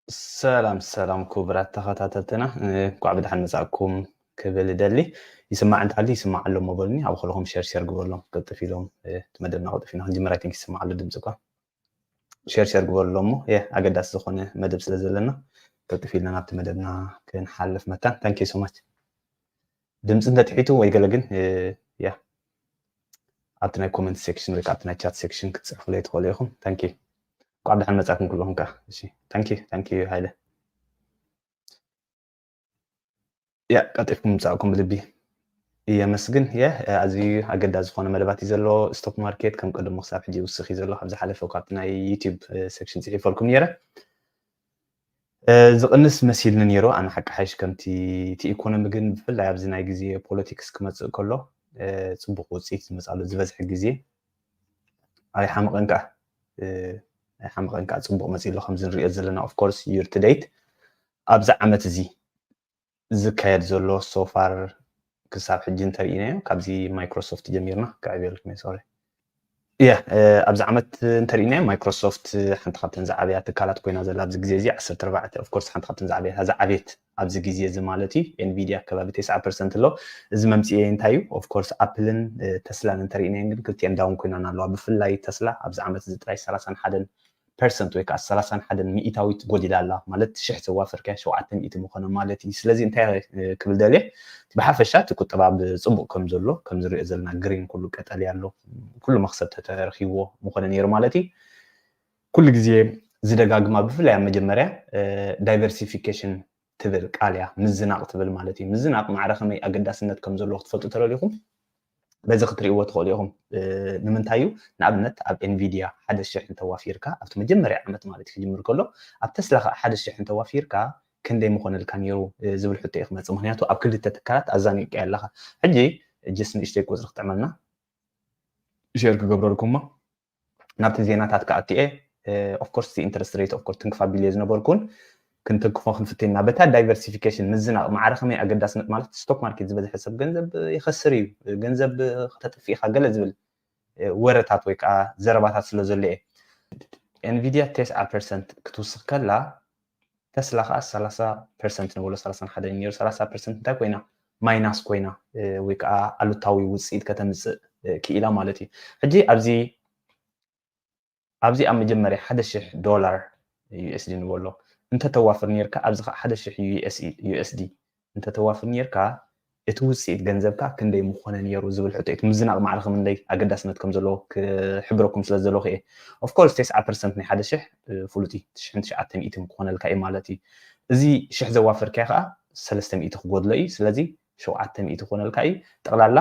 ሰላም ሰላም ክቡራት ተኸታተልትና፣ እንኳዕ ብደሓን መጻእኩም ክብል እደሊ። ይስማዕ እንተሃልዩ ይስማዕ ኣሎ እሞ በሉኒ፣ ኣብ ኹልኹም ሸር ሸር ግበርሎም፣ ቅልጥፍ ኢሎም፣ እቲ መደብና ቅልጥፍ ኢልና ክንጅምር፣ I think ይስማዕ ኣሎ ድምጺ እኳ። ሸር ሸር ግበርሎም እሞ፣ የ፣ ኣገዳሲ ዝኾነ መደብ ስለ ዘለና፣ ቅልጥፍ ኢልና ናብቲ መደብና ክንሓልፍ መታን። Thank you so much። ድምፂ እንተትሒቱ ወይ ገለ ግን፣ እ፣ ያ፣ ኣብቲ ናይ ኮመንት ሴክሽን ወይ ከዓ ኣብቲ ናይ ቻት ሴክሽን ክትፅሕፉለይ ትኽእሉ ኢኹም። Thank you። እንኳዕ ብደሓን መጻእኩም ኩልኹም ከዓ። እሺ፣ thank you፣ thank you ሃይለ። ያ፣ ቀልጢፍኩም ምጻእኩም ብልቢ የመስግን። የ፣ ኣዝዩ ኣገዳሲ ዝኾነ መደባት እዩ ዘሎ። ስቶክ ማርኬት ከም ቅድሙ ክሳብ ሕጂ ይውስኽ እዩ ዘሎ። ካብ ዝሓለፈ ካብቲ ናይ ዩቲዩብ፣ እ፣ ሴክሽን ጽሒፈልኩም ነይረ። እ፣ ዝቕንስ መሲልኒ ነይሩ። ኣነ ሓቂ ሓይሽ ከምቲ እቲ ኢኮኖሚ ግን ብፍላይ ኣብዚ ናይ ግዜ ፖለቲክስ ክመጽእ ከሎ፣ እ፣ ጽቡቕ ውጽኢት ዝመጻሉ ዝበዝሐ ግዜ ኣይሓመቐን ከኣ፣ እ፣ ኣይሓመቐን ከኣ ጽቡቕ መጺኡ ኣሎ ከምዚ ንሪኦ ዘለና። Of course year to date ኣብዚ ዓመት እዚ ዝካየድ ዘሎ so far ክሳብ ሕጂ እንተርኢናዮ ካብዚ ማይክሮሶፍት ጀሚርና ክዕብየልኩም እየ፣ ሶሪ። ያ፣ እ፣ ኣብዚ ዓመት እንተርኢናዮ ማይክሮሶፍት ሓንቲ ካብተን ዝዓበያ ትካላት ኮይና ዘላ ኣብዚ ግዜ እዚ ዓሰርተ ኣርባዕተ፣ of course ሓንቲ ካብተን ዝዓበያ፣ እታ ዝዓበየት ኣብዚ ግዜ እዚ ማለት እዩ። ኤንቪዲያ ከባቢ ተስዓ ፐርሰንት ኣሎ። እዚ መምጽኤ እንታይ እዩ? Of course ኣፕልን፣ እ፣ ተስላን እንተርኢናየን ግን ክልቲኤን ዳውን ኮይናን ኣለዋ። ብፍላይ ተስላ ኣብዚ ዓመት እዚ ጥራይ ሰላሳን ሓደን ፐርሰንት ወይ ከዓ ሰላሳን ሓደን ሚእታዊት ጎዲላ ኣላ። ማለት ሽሕ ዘዋፈርካዮ ሸውዓተ ሚእቲ ምኾነ ማለት እዩ። ስለዚ እንታይ፣ እ፣ ክብል ደልየ? ብሓፈሻ እቲ ቁጠባ ብጽቡቕ ከም ዘሎ፣ ከም ዝሪኦ ዘለና ግሪን ኩሉ ቀጠልያ ኣሎ። ኩሉ መኽሰብ ተተረኺብዎ ምኾነ ነይሩ ማለት እዩ። ኩሉ ግዜ ዝደጋግማ ብፍላይ ኣብ መጀመርያ፣ እ፣ ዳይቨርሲፊኬሽን ትብል ቃል እያ፣ ምዝናቕ ትብል ማለት እዩ። ምዝናቕ ማዕረ ከመይ ኣገዳስነት ከም ዘለዎ ክትፈልጡ ተደሊኹም በዚ ክትርእይዎ ትኽእሉ ኢኹም። እ፣ ንምንታይ እዩ? ንኣብነት ኣብ ኤንቪዲያ ሓደ ሽሕ እንተዋፊርካ ኣብቲ መጀመርያ ዓመት ማለት እዩ ክጅምር ከሎ፣ ኣብ ተስላ ኸዓ ሓደ ሽሕ እንተዋፊርካ ክንደይ ምኾነልካ ነይሩ፣ እ፣ ዝብል ሕቶ እዩ ክመጽእ። ምኽንያቱ ኣብ ክልተ ትካላት ኣዛኒቕካዮ ኣለኻ። ሕጂ ጀስት ንእሽተይ ቁጽሪ ክጥዕመልና ሼር ክገብረልኩም እሞ ናብቲ ዜናታት ክኣቱ እየ። እ፣ of course እቲ ኢንተረስት ሬት of course ትንክፍ ኣቢለ ዝነበርኩን ክንትንክፎ ክንፍትን ኢና። በታ ዳይቨርሲፊኬሽን ምዝናቕ ማዕረ ከመይ ኣገዳስነት ማለት ስቶክ ማርኬት ዝበዝሐ ሰብ ገንዘብ ይኸስር እዩ፣ ገንዘብ ከተጥፍእ ኢኻ ገለ ዝብል፣ እ፣ ወረታት ወይ ከዓ ዘረባታት ስለ ዘሎ እየ። ኤንቪዲያ ተስዓ ፐርሰንት ክትውስኽ ከላ ተስላ ከዓ ሰላሳ ፐርሰንት ንብሎ፣ ሰላሳን ሓደን ነይሩ፣ ሰላሳ ፐርሰንት እንታይ ኮይና? ማይናስ ኮይና፣ እ፣ ወይ ከዓ ኣሉታዊ ውፅኢት ከተምፅእ፣ እ፣ ክኢላ ማለት እዩ። ሕጂ ኣብዚ ኣብዚ ኣብ መጀመርያ ሓደ ሽሕ ዶላር ዩኤስዲ ንበሎ እንተተዋፍር ነርካ፣ ኣብዚ ከዓ ሓደ ሽሕ ዩኤስዲ እንተተዋፍር ነርካ፣ እቲ ውፅኢት ገንዘብካ ክንደይ ምኾነ ነይሩ ዝብል ሕቶ እዩ። እቲ ምዝናቕ ማዕረ ክንደይ ኣገዳስነት ከም ዘለዎ ክሕብረኩም ስለ ዘለኹ እየ። Of course ተስዓ ፐርሰንት ናይ ሓደ ሽሕ፣ እ፣ ፍሉጥ እዩ። ትሽዓን ትሽዓተ ሚእትን ክኾነልካ እዩ ማለት እዩ። እዚ ሽሕ ዘዋፈርካዮ ከዓ ሰለስተ ሚእቲ ክጎድሎ እዩ። ስለዚ ሸውዓተ ሚእቲ ክኾነልካ እዩ። ጠቕላላ፣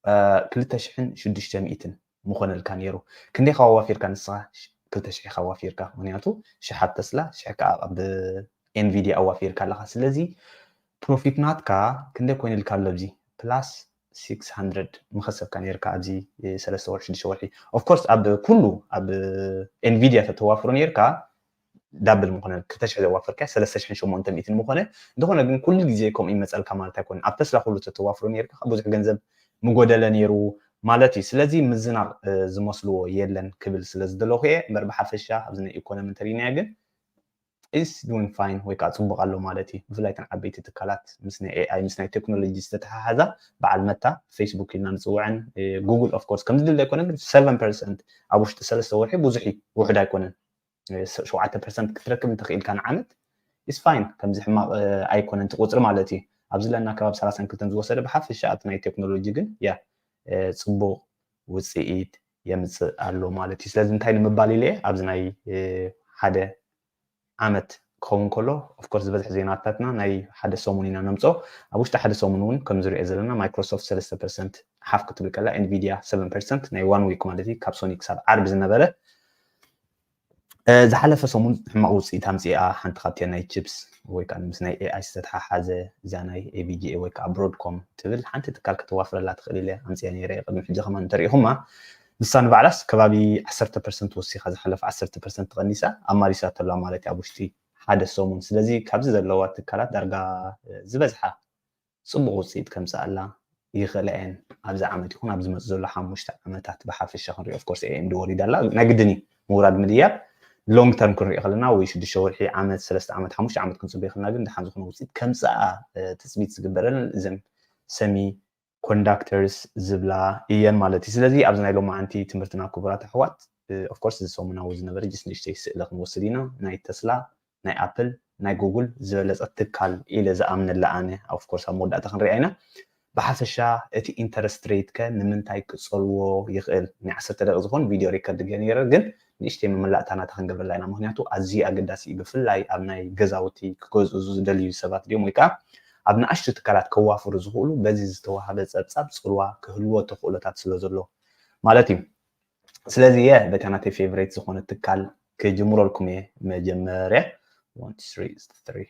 እ፣ ክልተ ሽሕን ሽዱሽተ ሚእትን ምኾነልካ ነይሩ። ክንደይ ካብ ኣዋፊርካ ንስኻ? ክልተ ሽሕ ካብ ኣዋፊርካ። ምኽንያቱ ሽሕ ኣብ ተስላ፣ ሽሕ ከዓ ኣብ ኤንቪዲያ ኣዋፊርካ ኣለኻ። ስለዚ ፕሮፊት ናትካ ክንደይ ኮይኑልካ ኣሎ? ኣብዚ ፕላስ ሲክስ ሃንድረድ ምኸሰብካ ነይርካ ኣብዚ፣ እ፣ ሰለስተ ወርሒ፣ ሽዱሽተ ወርሒ። Of course ኣብ ኩሉ ኣብ ኤንቪዲያ ተተዋፍሮ ነይርካ ዳብል ምኾነ፣ ክልተ ሽሕ ዘዋፈርካ ሰለስተ ሽሕን ሸሞንተ ሚእትን ምኾነ። እንተኾነ ግን ኩሉ ግዜ ከምኡ ይመጸልካ ማለት ኣይኮነን። ኣብ ተስላ ኩሉ ተተዋፍሮ ነይርካ ብዙሕ ገንዘብ ምጎደለ ነይሩ ማለት እዩ። ስለዚ ምዝናቕ፣ እ፣ ዝመስልዎ የለን ክብል ስለ ዝደለኹ እየ። እምበር ብሓፈሻ ኣብዚ ናይ ኢኮኖሚ እንተሪእናዮ ግን is doing fine ወይ ከዓ ጽቡቕ ኣሎ ማለት እዩ። ብፍላይ እተን ዓበይቲ ትካላት ምስ ናይ ኤኣይ ምስ ናይ ቴክኖሎጂ ዝተተሓሓዛ በዓል መታ ፌስቡክ ኢልና ንጽውዐን፣ እ፣ ጉግል of course ከምዚ ድል ኣይኮነን፣ ግን ሰቨን ፐርሰንት ኣብ ውሽጢ ሰለስተ ወርሒ ብዙሕ እዩ፣ ውሑድ ኣይኮነን። እ፣ ሸውዓተ ፐርሰንት ክትረክብ እንተኽኢልካ ንዓመት is fine፣ ከምዚ ሕማቕ፣ እ፣ ኣይኮነን እቲ ቁጽሪ ማለት እዩ። ኣብዚ ለና ከባቢ ሰላሳን ክልተን ዝወሰደ ብሓፈሻ ኣብቲ ናይ ቴክኖሎጂ ግን ያ፣ እ፣ ጽቡቕ ውጽኢት የምጽእ ኣሎ ማለት እዩ። ስለዚ እንታይ ንምባል ኢለ እየ ኣብዚ ናይ፣ እ፣ ሓደ ዓመት ክኸውን ከሎ of course ዝበዝሕ ዜናታትና ናይ ሓደ ሰሙን ኢና ነምጽኦ። ኣብ ውሽጢ ሓደ ሰሙን እውን ከም ዝሪኦ ዘለና ማይክሮሶፍት ሰለስተ ፐርሰንት ሓፍ ክትብል ከላ፣ ኤንቪዲያ ሰቨን ፐርሰንት ናይ ዋን ዊክ ማለት እዩ፣ ካብ ሶኒ ክሳብ ዓርቢ ዝነበረ። እ፣ ዝሓለፈ ሰሙን ሕማቕ ውፅኢት ኣምፅኣ ሓንቲ ካብቲኣን ናይ ቺፕስ ወይ ከዓ ምስ ናይ ኤኣይ ዝተተሓሓዘ እዛ ናይ ኤቪጂኤ ወይ ከዓ ብሮድኮም ትብል ሓንቲ ትካል ከተዋፍረላ ትኽእል ኢለ ኣምፅኣ ነይረ። ቅድሚ ሕጂ ከማን እንተሪኢኹማ ንሳ ንባዕላስ ከባቢ ዓሰርተ ፐርሰንት ወሲኻ ዝሓለፈ ዓሰርተ ፐርሰንት ተቐኒሳ ኣማሊሳቶ ኣላ ማለት እዩ ኣብ ውሽጢ ሓደ ሰሙን። ስለዚ ካብዚ ዘለዋ ትካላት ዳርጋ፣ እ፣ ዝበዝሓ ጽቡቕ ውጽኢት ከምጽኣላ ይኽእላ እየን። ኣብዚ ዓመት ይኹን ኣብ ዝመጽእ ዘሎ ሓሙሽተ ዓመታት ብሓፈሻ ክንሪኦ፣ of course ኤኤምዲ ወሪዳ ኣላ፣ ናይ ግድን እዩ ምውራድ ምድያብ። long term ክንሪኦ ከለና ወይ ሽዱሽተ ወርሒ፣ ዓመት፣ ሰለስተ ዓመት፣ ሓሙሽተ ዓመት ክንፅበ ከለና ግን ደሓን ዝኾነ ውፅኢት ከምፅኣ ትፅቢት ዝግበረለን እዘን semiconductors ዝብላ እየን ማለት እዩ። ስለዚ ኣብዚ ናይ ሎማዓንቲ ትምህርትና ክቡራት ኣሕዋት፣ of course እዚ ሰሙናዊ ዝነበረ just ንእሽተይ ስእሊ ክንወስድ ኢና። ናይ ተስላ፣ ናይ ኣፕል፣ ናይ ጉግል ዝበለፀ ትካል ኢለ ዝኣምነላ ኣነ። Of course ኣብ መወዳእታ ክንሪኣ ኢና። ብሓፈሻ እቲ interest rate ከ ንምንታይ ክፀልዎ ይኽእል? ናይ ዓሰርተ ደቂቕ ዝኾን ቪድዮ ሪከርድ ገይረ ነይረ፣ ግን ንእሽተይ መመላእታ ናታ ክንገብረላ ኢና። ምክንያቱ ኣዝዩ ኣገዳሲ እዩ። ብፍላይ ኣብ ናይ ገዛውቲ ክገዝኡ ዝደልዩ ሰባት ድዮም ወይ ከዓ ኣብ ንኣሽቱ ትካላት ከዋፍሩ ዝኽእሉ በዚ ዝተዋሃበ ፀብፃብ ፅልዋ ክህልዎ ተኽእሎታት ስለ ዘሎ ማለት እዩ። ስለዚ እየ በታ ናተይ favorite ዝኾነ ትካል ክጅምረልኩም እየ። መጀመርያ one three three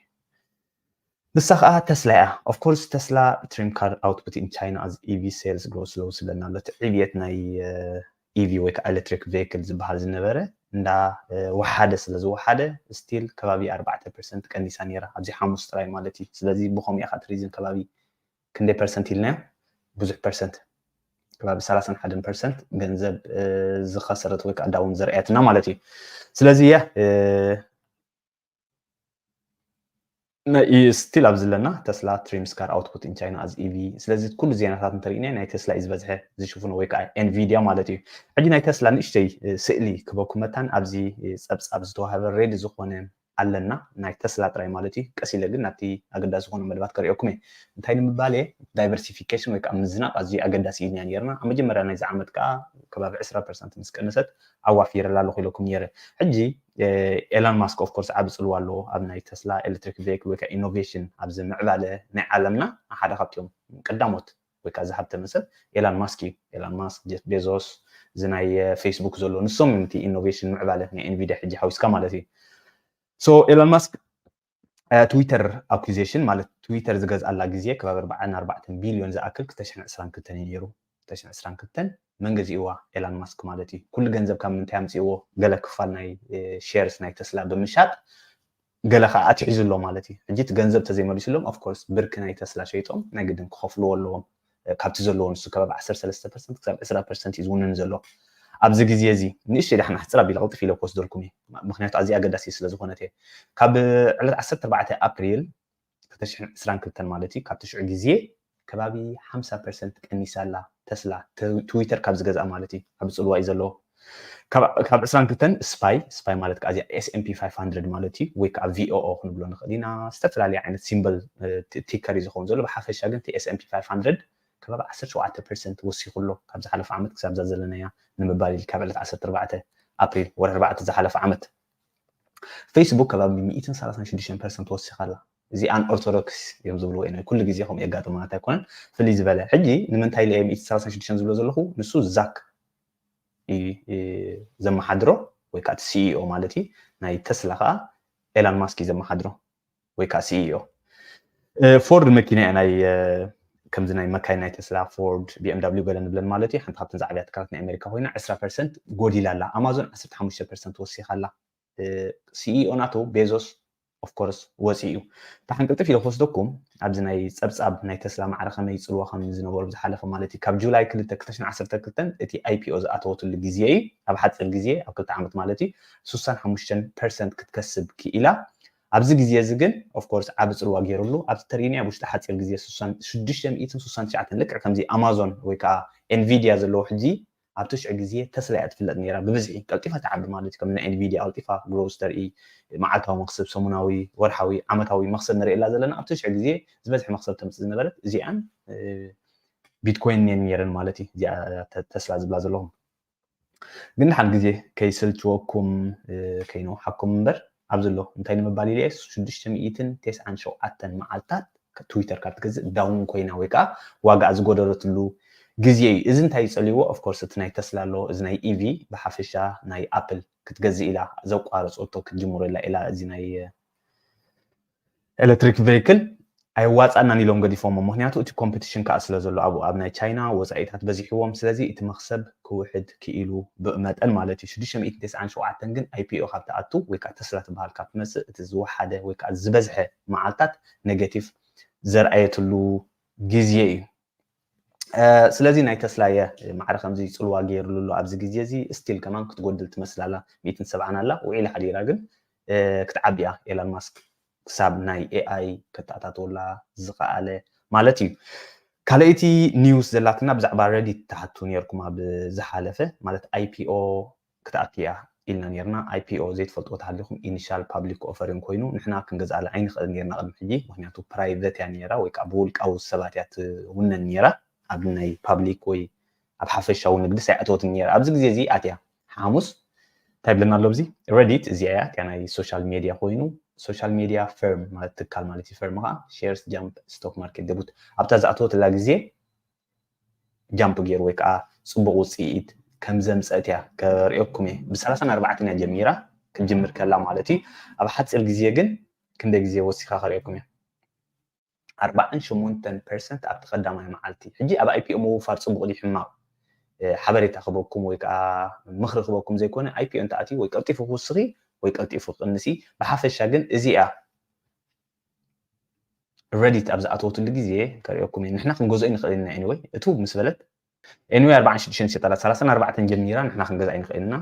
ንሳ ከዓ ተስላ እያ። Of course ተስላ trim car output in China as EV sales grow slow ስለና ኣሎ። እቲ ዕብየት ናይ EV ወይ ከዓ electric vehicle ዝበሃል ዝነበረ እንዳ ወሓደ ስለ ዝወሓደ still ከባቢ ኣርባዕተ percent ቀኒሳ ነይራ ኣብዚ ሓሙስ ጥራይ ማለት እዩ። ስለዚ ብኸምኡ ኢኻ እቲ reason ከባቢ ክንደይ percent ኢልናዮ? ብዙሕ percent፣ ከባቢ ሰላሳን ሓደን percent ገንዘብ ዝኸሰረት ወይ ከዓ down ዘርእያትና ማለት እዩ። ስለዚ እያ still ኣብዚ ዘለና ተስላ trims car output in China as EV። ስለዚ ኩሉ ዜናታት እንተሪእና ናይ ተስላ እዩ ዝበዝሐ ዝሽፍኖ ወይ ከዓ ኤንቪድያ ማለት እዩ። ሕጂ ናይ ተስላ ንእሽተይ ስእሊ ክበኩም መታን ኣብዚ ፀብፃብ ዝተዋሃበ ሬድ ዝኾነ ኣለና ናይ ተስላ ጥራይ ማለት እዩ። ቀስ ኢለ ግን ናብቲ ኣገዳሲ ዝኾነ መደባት ከሪኦኩም እየ። እንታይ ንምባል እየ? ዳይቨርሲፊኬሽን ወይ ከዓ ምዝናቕ ኣዝዩ ኣገዳሲ ኢልና ነርና። ኣብ መጀመርያ ናይዚ ዓመት ከዓ ከባቢ ዕስራ percent ምስ ቀነሰት ኣዋፊረላ ኣለኹ ኢለኩም ነይረ። ሕጂ ኤላን ማስክ of course ዓቢ ፅልዋ ኣለዎ ኣብ ናይ ተስላ ኤሌክትሪክ ቬክል ወይ ከዓ ኢኖቬሽን ኣብዚ ምዕባለ ናይ ዓለምና ሓደ ካብቲኦም ቀዳሞት ወይ ከዓ ዝሃብተመ ሰብ ኤላን ማስክ እዩ። ኤላን ማስክ፣ ጀፍ ቤዞስ፣ እዚ ናይ ፌስቡክ ዘሎ ንሶም እዮም እቲ ኢኖቬሽን ምዕባለ ናይ ኤንቪዲያ ሕጂ ሓዊስካ ማለት እዩ። So ኤላን ማስክ ትዊተር ኣኩዜሽን ማለት ትዊተር ዝገዝኣላ ግዜ ከባቢ ኣርባዓን ኣርባዕተን ቢልዮን ዝኣክል ክልተ ሽሕን ዕስራን ክልተን እዩ ነይሩ። ክልተ ሽሕን ዕስራን ክልተን መን ገዚእዋ? ኤላን ማስክ ማለት እዩ። ኩሉ ገንዘብ ካብ ምንታይ ኣምፅእዎ? ገለ ክፋል ናይ ሼርስ ናይ ተስላ ብምሻጥ ገለ ከዓ ኣትሒዙ ኣሎ ማለት እዩ። ሕጂ እቲ ገንዘብ ተዘይመሊሱሎም of course ብርኪ ናይ ተስላ ሸይጦም ናይ ግድን ክኸፍልዎ ኣለዎም። ካብቲ ዘለዎ ንሱ ከባቢ ዓሰርተ ሰለስተ percent ክሳብ ዕስራ percent እዩ ዝውንን ዘሎ። ኣብዚ ግዜ እዚ ንእሽተይ ዳሕና ሕፅር ኣቢለ ቅልጥፍ ኢለ ክወስደልኩም እየ። ምክንያቱ ኣዝያ ኣገዳሲ ስለ ዝኾነት እየ። ካብ ዕለት ዓሰርተ ኣርባዕተ ኣፕሪል ክልተ ሽሕን ዕስራን ክልተን ማለት እዩ፣ ካብቲ ሽዑ ግዜ ከባቢ ሓምሳ percent ቀኒሳ ኣላ ተስላ ትዊተር ካብ ዝገዝኣ ማለት እዩ። ኣብ ፅልዋ እዩ ዘለዎ። ካብ ዕስራን ክልተን ስፓይ፣ ስፓይ ማለት ከዓ እዚኣ S and P five hundred ማለት እዩ፣ ወይ ከዓ V O O ክንብሎ ንኽእል ኢና። ዝተፈላለዩ ዓይነት ሲምበል ቲከር እዩ ዝኸውን ዘሎ። ብሓፈሻ ግን እቲ S and P five hundred ከባቢ ዓሰርተ ሸውዓተ percent ወሲኹ ኣሎ ካብ ዝሓለፈ ዓመት ክሳብ እዛ ዘለናያ ንምባል ኢል ካብ ዕለት ዓሰርተ ኣርባዕተ ኣፕሪል ወርሒ ኣርባዕተ ዝሓለፈ ዓመት። ፌስቡክ ከባቢ ሚእትን ሰላሳን ሽዱሽተን percent ወሲኻ ኣላ። እዚ ኣን ኦርቶዶክስ እዮም ዝብልዎ እዮም። ኩሉ ግዜ ከምኡ የጋጥመና እንታይ ኣይኮነን። ፍልይ ዝበለ ሕጂ ንምንታይ ኢለ እየ ሚእትን ሰላሳን ሽዱሽተን ዝብሎ ዘለኹ ንሱ ዛክ እዩ ዘመሓድሮ ወይ ከዓ እቲ ሲኢኦ ማለት እዩ። ናይ ተስላ ከዓ ኤላን ማስክ እዩ ዘመሓድሮ ወይ ከዓ ሲኢኦ። ፎርድ መኪና እያ ናይ ከምዚ ናይ መካይን ናይ ተስላ ፎርድ ቢኤምዳብሊው ገለ ንብለን ማለት እዩ። ሓንቲ ካብተን ዝዓብያ ትካላት ናይ ኣሜሪካ ኮይና ዕስራ percent ጎዲላ ኣላ። ኣማዞን ዓሰርተ ሓሙሽተ percent ወሲኻ ኣላ። ሲኢኦ ናቱ ቤዞስ of course ወፂኡ እዩ። ደሓን ቅልጥፍ ኢለ ክወስደኩም ኣብዚ ናይ ፀብፃብ ናይ ተስላ ማዕረ ከመይ ፅልዋ ከም ዝነበሩ ብዝሓለፈ ማለት እዩ ካብ ጁላይ ክልተ ክልተ ሽሕን ዓሰርተ ክልተን እቲ ኣይፒኦ ዝኣተወትሉ ግዜ እዩ። ኣብ ሓፂር ግዜ ኣብ ክልተ ዓመት ማለት እዩ ስሳን ሓሙሽተን percent ክትከስብ ክኢላ። ኣብዚ ግዜ እዚ ግን of course ዓቢ ፅልዋ ገይሩሉ ኣብቲ ተሪእኒ ኣብ ውሽጢ ሓፂር ግዜ ሽዱሽተ ሚእትን ስሳን ትሽዓተን ልክዕ ከምዚ ኣማዞን ወይ ከዓ ኤንቪዲያ ዘለዎ ሕጂ ኣብ ትሽዑ ግዜ ተስላ እያ ትፍለጥ ነይራ ብብዝሒ ቀልጢፋ ትዓቢ ማለት እዩ። ከም ናይ ኤንቪዲያ ቀልጢፋ ግሮስ ተርኢ መዓልታዊ መክሰብ ሰሙናዊ ወርሓዊ ዓመታዊ መክሰብ ንርእየላ ዘለና ኣብ ትሽዑ ግዜ ዝበዝሐ መክሰብ ተምፅእ ዝነበረት እዚኣን ቢትኮይን እየን ነይረን ማለት እዩ። እዚኣ ተስላ ዝብላ ዘለኹም ግን ድሓን ግዜ ከይስልችወኩም ከይንውሓኩም እምበር ኣብዚ ኣሎ እንታይ ንምባል ኢለ ሽዱሽተ ሚእትን ተስዓን ሸውዓተን መዓልታት ትዊተር ካብ ትገዝእ ዳውን ኮይና ወይ ከዓ ዋጋ ዝጎደለትሉ ግዜ እዩ። እዚ እንታይ ይፀልይዎ? Of course እቲ ናይ ተስላ ኣሎ፣ እዚ ናይ ኢቪ ብሓፈሻ ናይ ኣፕል ክትገዝእ ኢላ ዘቋረፀቶ ክትጅምሮ ኢላ ኢላ እዚ ናይ ኤሌክትሪክ ቬይክል ኣይዋፃናን ኢሎም ገዲፎሞ። ምክንያቱ እቲ ኮምፒቲሽን ከዓ ስለ ዘሎ ኣብኡ ኣብ ናይ ቻይና ወፃኢታት በዚሕዎም። ስለዚ እቲ መክሰብ ክውሕድ ክኢሉ ብመጠን ማለት እዩ። ሽዱሽተ ሚእትን ተስዓን ሸውዓተን ግን ኣይፒኦ ካብ ትኣቱ ወይ ከዓ ተስላ ትበሃል ካብ ትመፅእ እቲ ዝወሓደ ወይ ከዓ ዝበዝሐ መዓልታት ኔጌቲቭ ዘርኣየትሉ ግዜ እዩ። ስለዚ ናይ ተስላ እየ ማዕረ ከምዚ ፅልዋ ገይርሉ ኣሎ ኣብዚ ግዜ እዚ። ስቲል ከማን ክትጎድል ትመስል ኣላ፣ ሚእትን ሰብዓን ኣላ፣ ውዒላ ሓዲራ ግን ክትዓቢ እያ ኤላን ማስክ ክሳብ ናይ ኤኣይ ከተኣታተወላ ዝኸኣለ ማለት እዩ። ካልኣይቲ ኒውስ ዘላትና ብዛዕባ ረዲት ትሓቱ ነርኩም ኣብ ዝሓለፈ፣ ማለት ኣይፒኦ ክትኣቱ እያ ኢልና ነርና። ኣይፒኦ ዘይትፈልጥዎ ተሃሊኹም ኢኒሻል ፓብሊክ ኦፈሪንግ ኮይኑ ንሕና ክንገዝኣላ ኣይንኽእል ነርና ቅድሚ ሕጂ፣ ምክንያቱ ፕራይቨት እያ ነራ ወይ ከዓ ብውልቃዊ ሰባት እያ ትውነን ነራ። ኣብ ናይ ፓብሊክ ወይ ኣብ ሓፈሻዊ ንግድስ ኣይኣተወትን ነራ። ኣብዚ ግዜ እዚ ኣትያ ሓሙስ እንታይ ብለና ኣሎ ኣብዚ ረዲት እዚኣ እያ እቲያ ናይ ሶሻል ሜድያ ኮይኑ ሶሻል ሜድያ ፈርም ማለት ትካል ማለት እዩ። ፈርም ከዓ ሼርስ ጃምፕ ስቶክ ማርኬት ደቡት ኣብታ ዝኣተወትላ ግዜ ጃምፕ ገይሩ ወይ ከዓ ፅቡቅ ውፅኢት ከም ዘምፀት እያ ከርእየኩም እየ። ብሰላሳን ኣርባዕተን እያ ጀሚራ ክትጅምር ከላ ማለት እዩ። ኣብ ሓፂር ግዜ ግን ክንደ ግዜ ወሲካ ከርእየኩም እየ። ኣርባዓን ሸሞንተን ፐርሰንት ኣብቲ ቀዳማይ መዓልቲ። ሕጂ ኣብ ኣይፒኦ ምውፋር ፅቡቅ ድዩ ሕማቅ ሓበሬታ ክበኩም ወይ ከዓ ምክሪ ክበኩም ዘይኮነ ኣይፒኦ እንተኣትዩ ወይ ቀልጢፉ ክውስኺ ወይ ቀልጢፉ ክቅንሲ። ብሓፈሻ ግን እዚኣ ረዲት ኣብ ዝኣተወትሉ ግዜ ከርእየኩም እየ። ንሕና ክንገዝኦ ይንኽእል ኢና። ኤኒወይ እቱ ምስ በለት ኤኒወይ ኣርባዓን ሽዱሽተን ሸጣላት ሰላሳን ኣርባዕተን ጀሚራ ንሕና ክንገዝኣ ይንኽእል ኢና።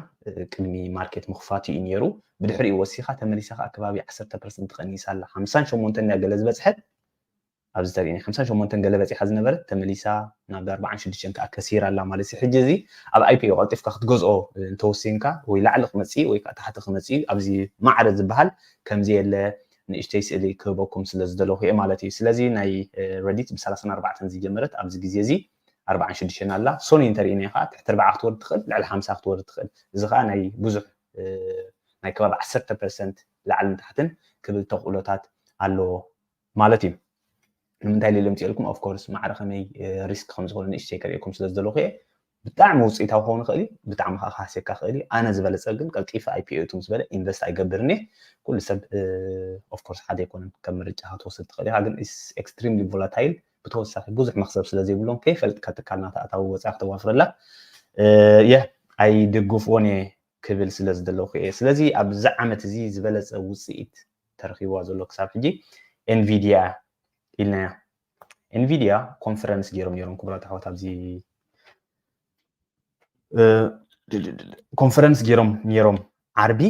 ቅድሚ ማርኬት ምኽፋቱ እዩ ነይሩ። ብድሕሪኡ ወሲኻ ተመሊሳ ከዓ ከባቢ ዓሰርተ ፐርሰንት ትቐኒሳ ኣላ። ሓምሳን ሸሞንተን እያ ገለ ዝበፅሐት ኣብዚ ተሪእኒ ሓምሳን ሸሞንተን ገለ በፂሓ ዝነበረት ተመሊሳ ናብ ኣርባዓን ሽዱሽተን ከዓ ከሲራ ኣላ ማለት እዩ። ሕጂ እዚ ኣብ ኣይፒኦ ቀልጢፍካ ክትገዝኦ እንተወሲንካ ወይ ላዕሊ ክመፅእ ወይ ከዓ ታሕቲ ክመፅእ ኣብዚ ማዕረ ዝበሃል ከምዚ የለ ንእሽተይ ስእሊ ክህበኩም ስለ ዝደለኹ እየ ማለት እዩ። ስለዚ ናይ ረዲት ብሰላሳን ኣርባዕተን ዝጀመረት ኣብዚ ግዜ እዚ ኣርባዓን ሽዱሽተን ኣላ። ሶኒ እንተሪእና ከዓ ትሕቲ ኣርባዓ ክትወርድ ትኽእል፣ ልዕሊ ሓምሳ ክትወርድ ትኽእል። እዚ ከዓ ናይ ብዙሕ ናይ ከባቢ ዓሰርተ ፐርሰንት ላዕልን ታሕትን ክብል ተኽእሎታት ኣለዎ ማለት እዩ። ንምንታይ ኢለ ምፅኤልኩም ኦፍኮርስ ማዕረ ከመይ ሪስክ ከም ዝኾነ ንእሽተይ ከርእየኩም ስለ ዝደለኹ እየ። ብጣዕሚ ውፅኢታዊ ክኸውን ይኽእል እዩ፣ ብጣዕሚ ከዓ ክሃስየካ ይኽእል እዩ። ኣነ ዝበለፀ ግን ቀልጢፈ ኣይፒኦ እቱ ምስ በለ ኢንቨስት ኣይገብርን እየ። ኩሉ ሰብ ኦፍኮርስ ሓደ ኣይኮነን፣ ከም ምርጫ ክትወስድ ትኽእል ኢኻ፣ ግን ኤክስትሪምሊ ቮላታይል ብተወሳኺ ብዙሕ መክሰብ ስለ ዘይብሎም ከይፈልጥካ ትካል ናታ ኣታዊ ወፃኢ ክተዋፍረላ የ ኣይድግፍዎን እየ ክብል ስለ ዝደለኹ እየ። ስለዚ ኣብዚ ዓመት እዚ ዝበለፀ ውፅኢት ተረኺብዋ ዘሎ ክሳብ ሕጂ ኤንቪድያ ኢልናያ። ኤንቪድያ ኮንፈረንስ ገይሮም ነይሮም ክቡራት ኣሕዋት ኣብዚ ኮንፈረንስ ገይሮም ነይሮም ዓርቢ።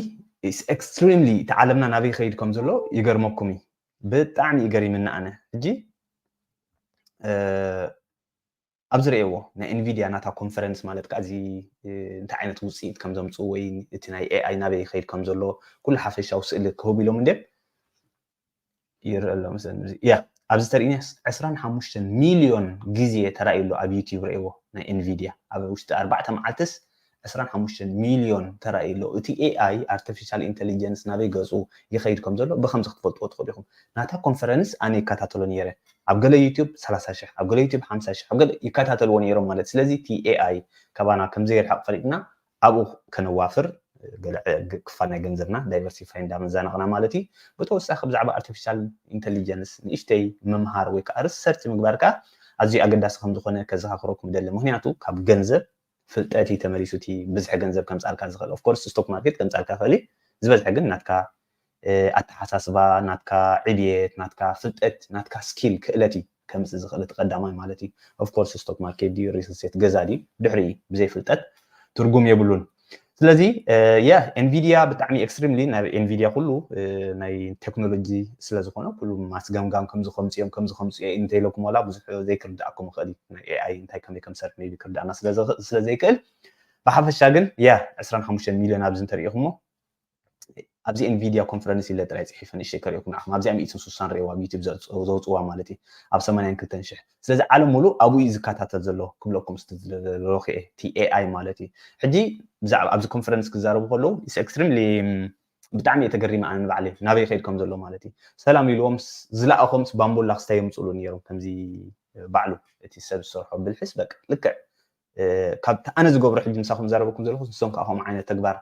ኤክስትሪምሊ እቲ ዓለምና ናበይ ይኸይድ ከም ዘሎ ይገርመኩም እዩ። ብጣዕሚ እዩ ገሪምኒ ኣነ። ሕጂ ኣብ ዝርእየዎ ናይ ኤንቪድያ ናታ ኮንፈረንስ ማለት ከዓ እዚ እንታይ ዓይነት ውፅኢት ከም ዘምፅኡ ወይ እቲ ናይ ኤኣይ ናበይ ይኸይድ ከም ዘሎ ኩሉ ሓፈሻዊ ስእሊ ክህቡ ኢሎም እንድም ይርአ ኣሎ። ያ ኣብዚ ተርእኒ ዕስራን ሓሙሽተን ሚልዮን ግዜ ተራእዩ ኣሎ ኣብ ዩቲዩብ ርእይዎ ናይ ኤንቪድያ ኣብ ውሽጢ ኣርባዕተ መዓልትስ ዕስራን ሓሙሽተን ሚልዮን ተራእዩ ኣሎ። እቲ ኤኣይ ኣርቲፊሻል ኢንቴሊጀንስ ናበይ ገፁ ይኸይድ ከም ዘሎ ብከምዚ ክትፈልጥዎ ትኽእሉ ኢኹም። ናታ ኮንፈረንስ ኣነ ይከታተሎ ነይረ። ኣብ ገለ ዩቲዩብ ሰላሳ ሽሕ ኣብ ገለ ዩቲዩብ ሓምሳ ሽሕ ኣብ ገለ ይከታተልዎ ነይሮም ማለት። ስለዚ እቲ ኤኣይ ካባና ከም ዘይርሕቕ ፈሊጥና ኣብኡ ከነዋፍር ገለ ክፋል ናይ ገንዘብና ዳይቨርሲፋይ እንዳመዛነቕና ማለት እዩ። ብተወሳኺ ብዛዕባ ኣርቲፊሻል ኢንቴሊጀንስ ንእሽተይ ምምሃር ወይ ከዓ ሪሰርች ምግባር ከዓ ኣዝዩ ኣገዳሲ ከም ዝኾነ ከዘኻኽረኩም ይደሊ። ምክንያቱ ካብ ገንዘብ ፍልጠት እዩ ተመሊሱ እቲ ብዝሒ ገንዘብ ከምፃልካ ዝኽእል። ኦፍኮርስ ስቶክ ማርኬት ከምፃልካ ይኽእል እዩ። ዝበዝሐ ግን ናትካ ኣተሓሳስባ፣ ናትካ ዕብየት፣ ናትካ ፍልጠት፣ ናትካ ስኪል ክእለት እዩ ከምፅእ ዝኽእል እቲ ቀዳማይ ማለት እዩ። ኦፍኮርስ ስቶክ ማርኬት ድዩ ሪል ስቴት ገዛ ድዩ ድሕሪ ብዘይ ፍልጠት ትርጉም የብሉን። ስለዚ የ ኤንቪድያ ብጣዕሚ ኤክስትሪምሊ ናይ ኤንቪድያ ኩሉ ናይ ቴክኖሎጂ ስለዝኾነ ኩሉ ማስገምጋም ከምዚ ከምፅኦም ከምዚ ከምፅኦ እንተኢለኩም ዋላ ብዙሕ ዘይክርድኣኩም ይኽእል እዩ። ናይ ኤኣይ እንታይ ከመይ ከም ዝሰርሕ ሜቢ ክርድኣና ስለዘይክእል ብሓፈሻ ግን የ ዕስራን ሓሙሽተን ሚልዮን ኣብዚ እንተሪኢኹሞ ኣብዚ ኤንቪድያ ኮንፈረንስ ኢለ ጥራይ ፅሒፈ ንእሽተይ ከሪኦኩም ንዓኹም ኣብዚኣ ሚእትን ስሳን ርእይዋ ኣብ ዩቲብ ዘውፅዋ ማለት እዩ ኣብ ሰማንያን ክልተን ሽሕ። ስለዚ ዓለም ሙሉእ ኣብኡ እዩ ዝከታተል ዘሎ ክብለኩም ዝደለኹ እየ እቲ ኤኣይ ማለት እዩ። ሕጂ ብዛዕባ ኣብዚ ኮንፈረንስ ክዛረቡ ከለዉ ኤክስትሪምሊ ብጣዕሚ እየ ተገሪመ ኣነ ንባዕለይ ናበይ ይኸይድ ከም ዘሎ ማለት እዩ። ሰላም ኢልዎም ዝለኣኾምስ ባምቡላ ክስታይ የምፅሉ ነይሮም ከምዚ ባዕሉ እቲ ሰብ ዝሰርሖ ብልሕስ በቃ ልክዕ ካብቲ ኣነ ዝገብሮ ሕጂ ምሳኹም ዛረበኩም ዘለኹ ንሶም ከዓ ከምኡ ዓይነት ተግባር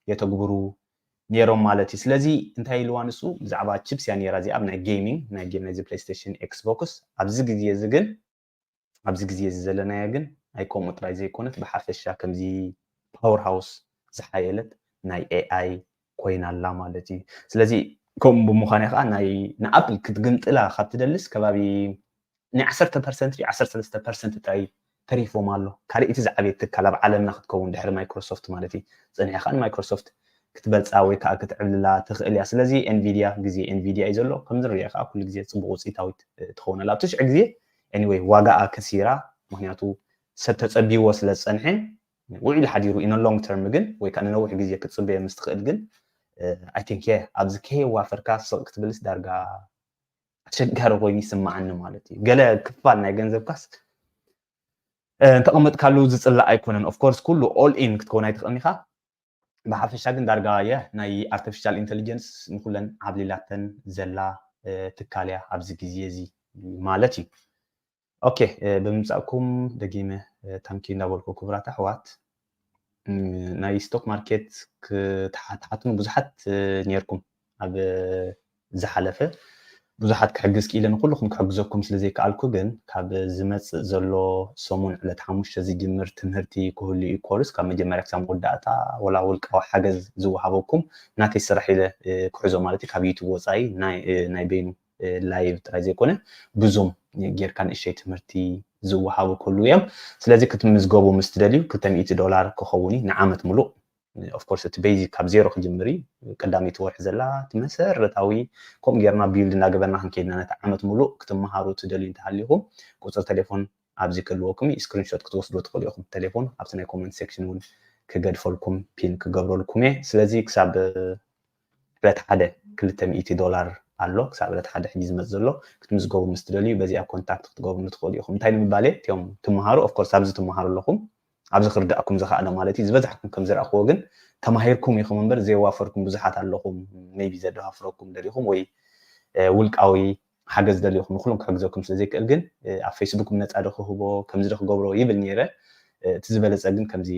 የተግብሩ ነይሮም ማለት እዩ። ስለዚ እንታይ ኢልዋ ንሱ ብዛዕባ ቺፕስ እያ ነይራ እዚኣ ኣብ ናይ ጌሚንግ ናይ ጌም ናይዚ ፕሌይስቴሽን ኤክስቦክስ ኣብዚ ግዜ እዚ ግን ኣብዚ ግዜ እዚ ዘለናዮ ግን ናይ ከምኡ ጥራይ ዘይኮነት ብሓፈሻ ከምዚ ፓወር ሃውስ ዝሓየለት ናይ ኤኣይ ኮይና ኣላ ማለት እዩ። ስለዚ ከምኡ ብምዃን ከዓ ናይ ንኣፕል ክትግምጥላ ካብ ትደልስ ከባቢ ናይ ዓሰርተ ፐርሰንት ድዩ ዓሰርተ ሰለስተ ፐርሰንት ጥራይ ተሪፎም ኣሎ። ካልእ እቲ ዝዓበየ ትካል ኣብ ዓለምና ክትከውን ድሕሪ ማይክሮሶፍት ማለት እዩ። ጸኒሕካ ንማይክሮሶፍት ክትበልጻ ወይ ከዓ ክትዕብልላ ትኽእል እያ። ስለዚ ኤንቪድያ ግዜ ኤንቪድያ እዩ ዘሎ። ከምዚ ንሪኦ ከዓ ኩሉ ግዜ ጽቡቕ ውፅኢታዊት ትኸውን ኣላ። ኣብቲ ሽዑ ግዜ anyway ዋጋኣ ከሲራ፣ ምክንያቱ ሰብ ተጸቢዎ ስለ ዝጸንሐ ውዒሉ ሓዲሩ in long term ግን ወይ ከዓ ንነዊሕ ግዜ ክትጽበዮ ምስ ትኽእል ግን I think yeah ኣብዚ ከየዋፈርካ ስቕ ክትብልስ ዳርጋ ኣሸጋሪ ኮይኑ ይስምዓኒ ማለት እዩ። ገለ ክፋል ናይ ገንዘብካስ እንተቐመጥካሉ ዝፅላእ ኣይኮነን። Of course ኩሉ all in ክትከውን ኣይትኽእልን ኢኻ። ብሓፈሻ ግን ዳርጋ የ ናይ artificial intelligence ንኩለን ዓብሊላተን ዘላ ትካል እያ ኣብዚ ግዜ እዚ ማለት እዩ። ኦኬ ብምምፃእኩም ደጊመ ታንኪ እንዳበልኩ ክቡራት ኣሕዋት ናይ stock market ክትሓትሓቱን ብዙሓት ነርኩም ኣብ ዝሓለፈ ብዙሓት ክሕግዝ ክኢለ ንኩልኩም ክሕግዘኩም ስለ ዘይከኣልኩ ግን ካብ ዝመፅእ ዘሎ ሰሙን ዕለት ሓሙሽተ ዝጅምር ትምህርቲ ክህሉ እዩ ኮርስ ካብ መጀመርያ ክሳብ መወዳእታ ወላ ውልቃዊ ሓገዝ ዝወሃበኩም ናተይ ስራሕ ኢለ ክሕዞ ማለት እዩ ካብ ዩቱብ ወፃኢ ናይ በይኑ live ጥራይ ዘይኮነ ብዙም ጌርካ ንእሸይ ትምህርቲ ዝወሃቡ ክህሉ እዮም ስለዚ ክትምዝገቡ ምስ ትደልዩ ክልተ ሚእቲ ዶላር ክኸውን እዩ ንዓመት ሙሉእ of course እቲ basic ካብ ዜሮ ክጅምር እዩ ቀዳመይቲ ወርሒ ዘላ እቲ መሰረታዊ ከምኡ ጌርና build እንዳገበርና ክንከይድና ነቲ ዓመት ሙሉእ ክትመሃሩ ትደልዩ እንተሃሊኹም ቁፅሪ ቴሌፎን ኣብዚ ክህልወኩም እዩ screenshot ክትወስዱ ትኽእሉ ኢኹም ቴሌፎን ኣብቲ ናይ comment section እውን ክገድፈልኩም pin ክገብረልኩም እየ ስለዚ ክሳብ ዕለት ሓደ ክልተ ሚእቲ ዶላር ኣሎ ክሳብ ዕለት ሓደ ሕጂ ዝመፅ ዘሎ ክትምዝገቡ ምስ ትደልዩ በዚኣ contact ክትገብሩ ትኽእሉ ኢኹም እንታይ ንምባል እየ እቲኦም ትመሃሩ of course ኣብዚ ትመሃሩ ኣለኹም ኣብዚ ክርዳእኩም ዝኽኣለ ማለት እዩ ዝበዛሕኩም ከም ዝረእኽዎ ግን ተማሂርኩም ኢኹም እምበር ዘየዋፈርኩም ብዙሓት ኣለኹም maybe ዘደፋፍረኩም ደሊኹም ወይ ውልቃዊ ሓገዝ ደሊኹም ንኩሎም ክሕግዘኩም ስለ ዘይክእል ግን ኣብ ፌስቡክ ብነፃ ዶ ክህቦ ከምዚ ዶ ክገብሮ ይብል ነይረ እቲ ዝበለፀ ግን ከምዚ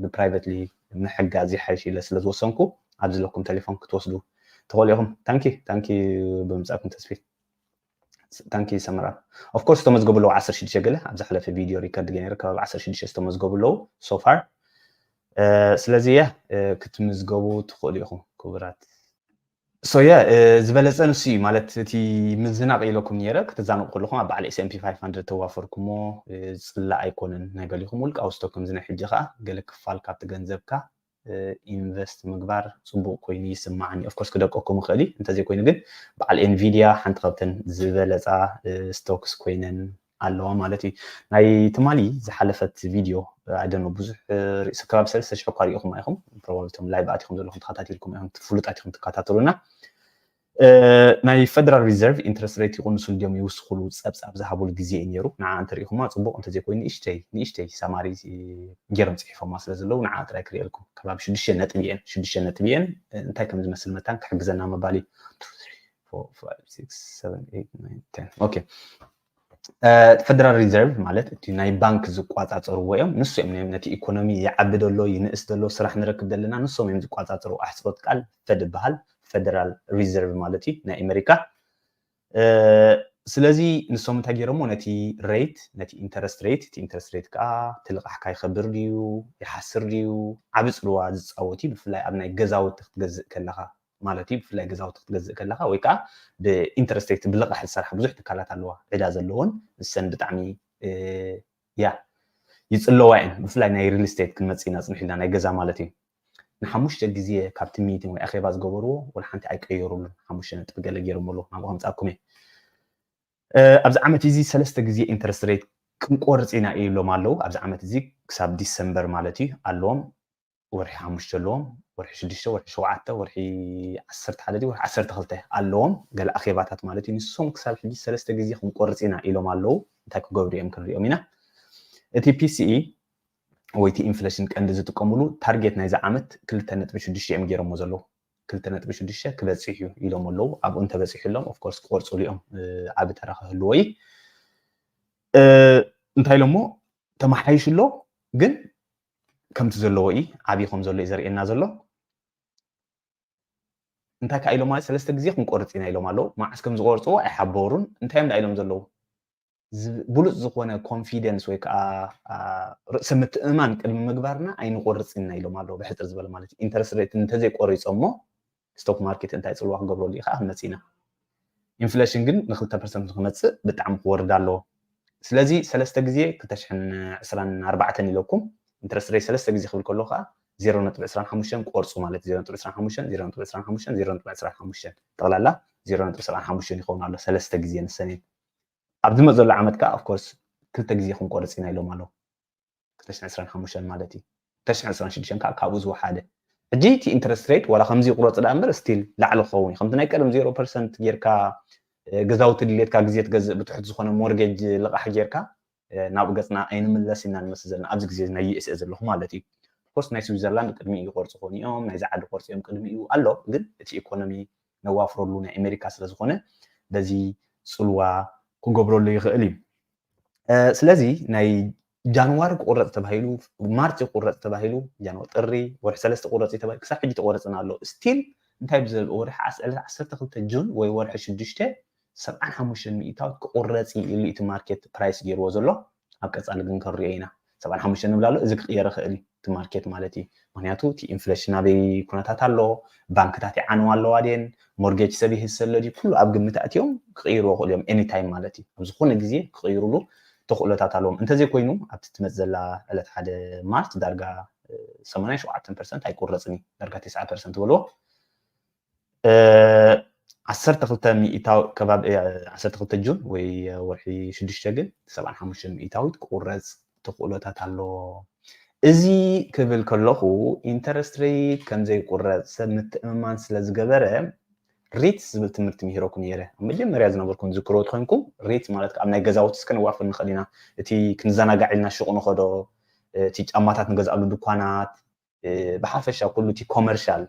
ብ privately ምሕጋዝ ይሓይሽ ኢለ ስለ ዝወሰንኩ ኣብዚ ለኩም ቴሌፎን ክትወስዱ ትኽእሉ ኢኹም ታንኪ ታንኪ ብምምፃእኩም ተስፊ ታንኪ ሰመራ of course ዝተመዝገቡ ኣለዉ ዓሰርተ ሽዱሽተ ገለ ኣብ ዝሓለፈ ቪድዮ record ገይረ ከባቢ ዓሰርተ ሽዱሽተ ዝተመዝገቡ ኣለዉ so far ስለዚ እየ ክትምዝገቡ ትኽእሉ ኢኹም ክቡራት so yeah ዝበለፀ ንሱ እዩ ማለት እቲ ምዝናቕ ኢለኩም ነይረ ክትዛንቑ ከለኹም ኣብ በዓል S&P five hundred ተዋፈርኩሞ ዝፅላእ ኣይኮነን ናይ ገሊኹም ውልቃዊ stock ከምዚ ናይ ሕጂ ከዓ ገለ ክፋል ካብቲ ገንዘብካ invest ምግባር ፅቡቕ ኮይኑ ይስማዓኒ of course ክደቀኩም ይኽእል እዩ እንተዘይኮይኑ ግን በዓል Nvidia ሓንቲ ካብተን ዝበለፃ stocks ኮይነን ኣለዋ ማለት እዩ ናይ ትማሊ ዝሓለፈት ቪድዮ ኣደኖ ብዙሕ ርእሲ ከባቢ ሰለስተ ሽሕ እኳ ሪኢኹም ኢኹም probably እቶም live ኣቲኹም ዘለኹም ተኸታቲልኩም ኢኹም ፍሉጣት ኢኹም ትከታተሉና ናይ Federal Reserve interest rate ይቕንሱሉ ድዮም ይውስኹሉ ፀብፃብ ዝሃቡሉ ግዜ እዩ ነይሩ ንዓ እንተሪኢኹማ ፅቡቕ እንተዘይኮይኑ ንእሽተይ ንእሽተይ summary ገይሮም ፅሒፎማ ስለ ዘለዉ ንዓ ጥራይ ክርእየልኩም ከባቢ ሽዱሽተ ነጥቢ እየን ሽዱሽተ ነጥቢ እየን እንታይ ከም ዝመስል መታን ክሕግዘና ምባል እዩ okay Federal Reserve ማለት እቲ ናይ ባንክ ዝቋፃፀርዎ እዮም ንሱ እዮም ነቲ ኢኮኖሚ ይዓቢ ደሎ ይንእስ ደሎ ስራሕ ንረክብ ዘለና ንሶም እዮም ዝቋፃፀሩ ኣሕፅሮት ቃል Fed ይበሃል Federal Reserve ማለት እዩ ናይ ኣሜሪካ ስለዚ ንሶም እንታይ ገይሮሞ ነቲ rate ነቲ interest rate እቲ interest rate ከዓ እቲ ልቃሕካ ይኸብር ድዩ ይሓስር ድዩ ዓቢ ፅልዋ ዝፃወት እዩ ብፍላይ ኣብ ናይ ገዛውቲ ክትገዝእ ከለካ ማለት እዩ ብፍላይ ገዛውቲ ክትገዝእ ከለካ ወይ ከዓ ብ interest rate ብልቃሕ ዝሰርሓ ብዙሕ ትካላት ኣለዋ ዕዳ ዘለዎን ንሰን ብጣዕሚ ያ ይፅለዋ እየን ብፍላይ ናይ real estate ክንመፅእ ኢና ፅንሕ ኢልና ናይ ገዛ ማለት እዩ ንሓሙሽተ ግዜ ካብቲ meeting ወይ ኣኼባ ዝገበርዎ ወላ ሓንቲ ኣይቀየሩሉን ሓሙሽተ ነጥቢ ገለ ገይሮም ኣለዉ ናብኡ ከምፃኩም እየ ኣብዚ ዓመት እዚ ሰለስተ ግዜ interest rate ክንቆርፅ ኢና ኢሎም ኣለዉ ኣብዚ ዓመት እዚ ክሳብ ዲሰምበር ማለት እዩ ኣለዎም ወርሒ ሓሙሽተ ኣለዎም ወርሒ ሽዱሽተ ወርሒ ሸውዓተ ወርሒ ዓሰርተ ሓደ ወርሒ ዓሰርተ ክልተ ኣለዎም ገለ ኣኼባታት ማለት እዩ ንሶም ክሳብ ሕጂ ሰለስተ ግዜ ክንቆርፅ ኢና ኢሎም ኣለዉ እንታይ ክገብሩ እዮም ክንሪኦም ኢና እቲ PCE ወይ እቲ ኢንፍሌሽን ቀንዲ ዝጥቀምሉ ታርጌት ናይዚ ዓመት ክልተ ነጥቢ ሽዱሽተ እዮም ገይሮሞ ዘለዉ ክልተ ነጥቢ ሽዱሽተ ክበፅሕ እዩ ኢሎም ኣለዉ ኣብኡ እንተበፂሑ ሎም ኦፍኮርስ ክቆርፅሉ እዮም ዓቢ ተራ ክህልዎ እዩ እንታይ ኢሎሞ ተመሓይሹ ኣሎ ግን ከምቲ ዘለዎ እዩ ዓብዪ ከም ዘሎ እዩ ዘርእየና ዘሎ እንታይ ከዓ ኢሎም ማለት ሰለስተ ግዜ ክንቆርፅ ኢና ኢሎም ኣለዉ መዓስ ከም ዝቆርፅዎ ኣይሓበሩን እንታይ እዮም ዳ ኢሎም ዘለዉ ብሉፅ ዝኾነ ኮንፊደንስ ወይ ከዓ ርእሰ ምትእምማን ቅድሚ ምግባርና ኣይንቆርፅና ኢሎም ኣለዉ ብሕፅር ዝበለ ማለት ኢንተረስት ሬት እንተዘይቆሪፆሞ ስቶክ ማርኬት እንታይ ፅልዋ ክገብረሉ እዩ ከዓ መፂና ኢንፍሌሽን ግን ንክልተ ፐርሰንት ንክመፅእ ብጣዕሚ ክወርድ ኣለዎ ስለዚ ሰለስተ ግዜ ክልተ ሽሕን ዕስራን ኣርባዕተን ኢለኩም። ኢንትረስት ሬት ሰለስተ ግዜ ክብል ከሎ ከዓ ዜሮ ነጥቢ ዕስራን ሓሙሽተን ቆርፁ ማለት እዩ። ዜሮ ነጥቢ ዕስራን ሓሙሽተን፣ ዜሮ ነጥቢ ዕስራን ሓሙሽተን፣ ዜሮ ነጥቢ ዕስራን ሓሙሽተን፣ ጠቕላላ ዜሮ ነጥቢ ዕስራን ሓሙሽተን ይኸውን ኣሎ ሰለስተ ግዜ ንሰን እየን። ኣብ ዝመፅ ዘሎ ዓመት ከዓ ኦፍኮርስ ክልተ ግዜ ክንቆርፅ ኢና ኢሎም ኣለዉ። ክልተ ሽሕን ዕስራን ሓሙሽተን ማለት እዩ። ክልተ ሽሕን ዕስራን ሽዱሽተን ከዓ ካብኡ ዝወሓደ። ሕጂ እቲ ኢንትረስት ሬት ዋላ ከምዚ ይቁረፅ ደኣ እምበር ስቲል ላዕሊ ክኸውን እዩ። ከምቲ ናይ ቀደም ዜሮ ፐርሰንት ጌርካ ገዛውቲ ድሌትካ ግዜ ትገዝእ ብትሑት ዝኾነ ሞርጌጅ ልቓሕ ጌርካ ናብኡ ገፅና ኣይንምለስ ኢና ንመስል ዘለና ኣብዚ ግዜ ናይ ዩኤስኤ ዘለኹ ማለት እዩ። ኮርስ ናይ ስዊዘርላንድ ቅድሚኡ ይቆርፁ ኾኑ እዮም፣ ናይዚ ዓዲ ቆርፂ እዮም ቅድሚኡ ኣሎ። ግን እቲ ኢኮኖሚ ነዋፍረሉ ናይ ኣሜሪካ ስለዝኾነ በዚ ፅልዋ ክገብረሉ ይኽእል እዩ። ስለዚ ናይ ጃንዋሪ ክቁረፅ ተባሂሉ፣ ማርች ክቁረፅ ተባሂሉ፣ ጃንዋሪ፣ ጥሪ፣ ወርሒ ሰለስተ ክቁረፅ እዩ ተባሂሉ ክሳብ ሕጂ ተቆረፅና ኣሎ። ስቲል እንታይ ብዘል ወርሒ ዕለት ዓሰርተ ክልተ ጁን ወይ ወርሒ ሽዱሽተ ሰብዓን ሓሙሽተን ሚእታዊት ክቁረፅ እዩ ኢሉ እቲ ማርኬት ፕራይስ ገይርዎ ዘሎ። ኣብ ቀፃሊ ግን ክንሪኦ ኢና። ሰብዓን ሓሙሽተን ንብል ኣሎ፣ እዚ ክቅየር ይኽእል እዩ እቲ ማርኬት ማለት እዩ። ምክንያቱ እቲ ኢንፍሌሽን ኣበይ ኩነታት ኣሎ፣ ባንክታት ይዓንዋ ኣለዋ ድየን፣ ሞርጌጅ ሰብ ይህሰ ኣሎ ድዩ፣ ኩሉ ኣብ ግምት ኣእትዮም ክቅይርዎ ይኽእሉ እዮም። ኤኒታይም ማለት እዩ፣ ኣብ ዝኾነ ግዜ ክቅይሩሉ ተኽእሎታት ኣለዎም። እንተዘይኮይኑ ኣብቲ ትመፅ ዘላ ዕለት ሓደ ማርች ዳርጋ ሰማንያን ሸውዓተን ፐርሰንት ኣይቁረፅን እዩ፣ ዳርጋ ተስዓ ፐርሰንት በልዎ። ዓሰርተ ክልተ ሚእታዊ ከባቢ ዓሰርተ ክልተ ጁን ወይ ወርሒ ሽዱሽተ ግን ሰብዓን ሓሙሽተን ሚእታዊት ክቁረፅ ተኽእሎታት ኣሎ። እዚ ክብል ከለኹ ኢንተረስት ሬት ከምዘይቁረፅ ሰብ ምትእምማን ስለ ዝገበረ ሪትስ ዝብል ትምህርቲ ምሂረኩም ነይረ። ኣብ መጀመርያ ዝነበርኩም ዝክሮ ተኮይንኩም ሪትስ ማለት ኣብ ናይ ገዛውቲ እስከ ነዋፍር ንኽእል ኢና። እቲ ክንዘናጋዕ ኢልና ሹቕ ንኸዶ፣ እቲ ጫማታት ንገዝኣሉ ድኳናት፣ ብሓፈሻ ኩሉ እቲ ኮመርሻል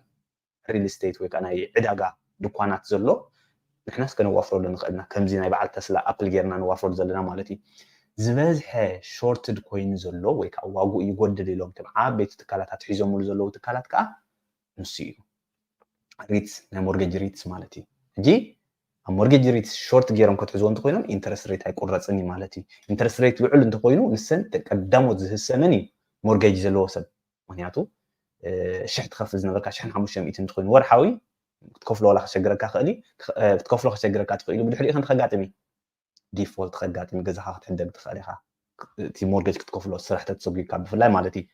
ሪል ስቴት ወይ ከዓ ናይ ዕዳጋ ድኳናት ዘሎ ንሕናስ ከነዋፍረሉ ንኽእልና ከምዚ ናይ በዓል ተስላ ኣፕል ጌርና ነዋፍረሉ ዘለና ማለት እዩ። ዝበዝሐ ሾርትድ ኮይኑ ዘሎ ወይ ከዓ ዋግኡ ይጎድል ኢሎም እቶም ዓበይቲ ትካላት ኣትሒዞምሉ ዘለዉ ትካላት ከዓ ንሱ እዩ። ሪትስ ናይ ሞርጌጅ ሪትስ ማለት እዩ። ሕጂ ኣብ ሞርጌጅ ሪትስ ሾርት ገይሮም ክትሕዝዎ እንተኮይኖም ኢንተረስት ሬት ኣይቁረፅን እዩ ማለት እዩ። ኢንተረስት ሬት ልዑል እንተኮይኑ ንሰን ቀዳሞት ዝህሰመን እዩ ሞርጌጅ ዘለዎ ሰብ። ምክንያቱ ሽሕ ትኸፍል ዝነበርካ ሽሕን ሓሙሽተ ሚእትን እንተኮይኑ ወርሓዊ ክትከፍሎ ዋላ ከሸግረካ ክእል ክትከፍሎ ከሸግረካ ትኽእል እዩ። ብድሕሪኡ ከንቲ ከጋጥም እዩ ዲፎልት ከጋጥም ገዛኻ ክትሕደግ ትኽእል ኢኻ። እቲ ሞርጌጅ ክትከፍሎ ስራሕ ተትሰጉካ ብፍላይ ማለት እዩ።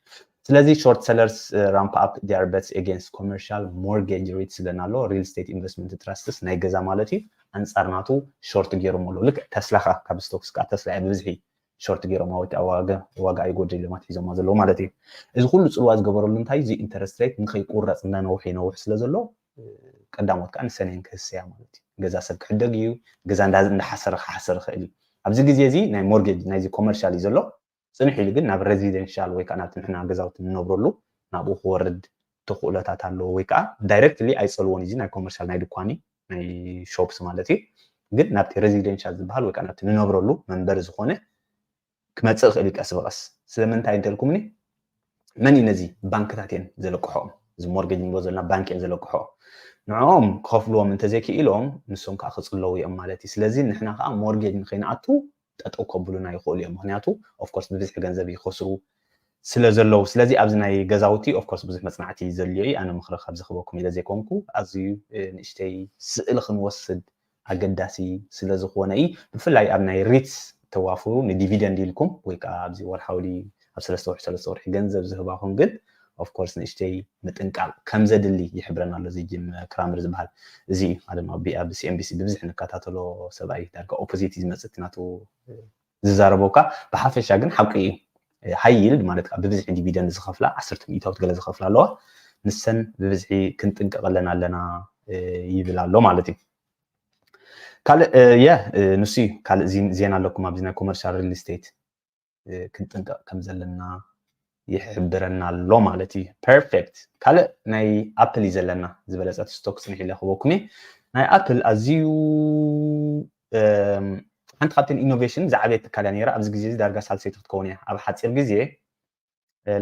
ስለዚ short sellers ramp up their bets against commercial mortgage REITs ዝብለና ኣሎ። Real Estate Investment Trusts ናይ ገዛ ማለት እዩ። ኣንፃር ናቱ ሾርት ገይሮም ኣለዉ። ልክዕ ተስላኻ ካብ ስቶክስ ከዓ ተስላ እያ ብብዝሒ ሾርት ገይሮም ኣወት ዋጋ ዋጋ ኣይጎድል ኢሎም ኣትሒዞማ ዘለዉ ማለት እዩ። እዚ ኩሉ ፅልዋ ዝገበረሉ እንታይ እዚ ኢንተረስት ሬት ንኸይቁረፅ እንዳነውሐ ይነውሕ ስለ ዘሎ ቀዳሞት ከዓ ንሰነን ክህሰያ ማለት እዩ። ገዛ ሰብ ክሕደግ እዩ። ገዛ እንዳሓሰረ ክሓሰር ይኽእል እዩ። ኣብዚ ግዜ እዚ ናይ ሞርጌጅ ናይዚ ኮመርሻል እዩ ዘሎ። ፅንሕ ኢሉ ግን ናብ ሬዚደንሻል ወይ ከዓ ናብቲ ንሕና ገዛውቲ ንነብረሉ ናብኡ ክወርድ ተኽእሎታት ኣለዎ። ወይ ከዓ ዳይሬክትሊ ኣይፀልዎን እዚ ናይ ኮመርሻል ናይ ድኳኒ ናይ ሾፕስ ማለት እዩ። ግን ናብቲ ሬዚደንሻል ዝበሃል ወይ ከዓ ናብቲ ንነብረሉ መንበሪ ዝኾነ ክመፅእ ይኽእል እዩ ቀስ ብቐስ። ስለምንታይ እንተልኩምኒ መን እዩ ነዚ ባንክታት እየን ዘለቅሖም? እዚ ሞርጌጅ ንብሎ ዘለና ባንክ እየን ዘለቅሖ። ንዕኦም ክኸፍልዎም እንተዘይክኢሎም ንሶም ከዓ ክፅለዉ እዮም ማለት እዩ። ስለዚ ንሕና ከዓ ሞርጌጅ ንኸይንኣቱ ጠጠው ከብሉና ይኽእሉ እዮም። ምክንያቱ ኦፍኮርስ ብብዝሒ ገንዘብ ይኸስሩ ስለ ዘለዉ። ስለዚ ኣብዚ ናይ ገዛውቲ ኦፍኮርስ ብዙሕ መፅናዕቲ ዘድልዮ እዩ። ኣነ ምክሪ ካብ ዝኽበኩም ኢለ ዘይኮንኩ ኣዝዩ ንእሽተይ ስእሊ ክንወስድ ኣገዳሲ ስለ ዝኾነ እዩ። ብፍላይ ኣብ ናይ ሪትስ ተዋፍሩ ንዲቪደንድ ኢልኩም ወይ ከዓ ኣብዚ ወርሓዊ ኣብ ሰለስተ ወርሒ ሰለስተ ወርሒ ገንዘብ ዝህባኹም ግን ኦፍኮርስ ንእሽተይ ምጥንቃቕ ከም ዘድሊ ይሕብረና ኣሎ። እዚ ጂም ክራመር ዝበሃል እዚ ማለት ኣብ ሲኤንቢሲ ብብዝሒ ንከታተሎ ሰብኣይ ዳርጋ ኦፖዚት እዩ ዝመፅእ ናቱ ዝዛረበካ። ብሓፈሻ ግን ሓቂ እዩ። ሃይ ይልድ ማለት ከዓ ብብዝሒ ዲቪደንድ ዝኸፍላ ዓሰርተ ሚእታዊት ገለ ዝኸፍላ ኣለዋ። ንሰን ብብዝሒ ክንጥንቀቐለን ኣለና ይብል ኣሎ ማለት እዩ። ካልእ የ ንሱ እዩ። ካልእ ዜና ኣለኩም ኣብዚ ናይ ኮመርሻል ሪል ስቴት ክንጥንቀቕ ከም ዘለና ይሕብረና ኣሎ ማለት እዩ። ፐርፌክት። ካልእ ናይ ኣፕል እዩ ዘለና ዝበለፀት ስቶክ ፅንሕ ኢለ ክበኩም እየ። ናይ ኣፕል ኣዝዩ ሓንቲ ካብተን ኢኖቬሽን ዝዓበየት ትካል እያ ነይራ። ኣብዚ ግዜ እዚ ዳርጋ ሳልሰይቲ ክትከውን እያ ኣብ ሓፂር ግዜ።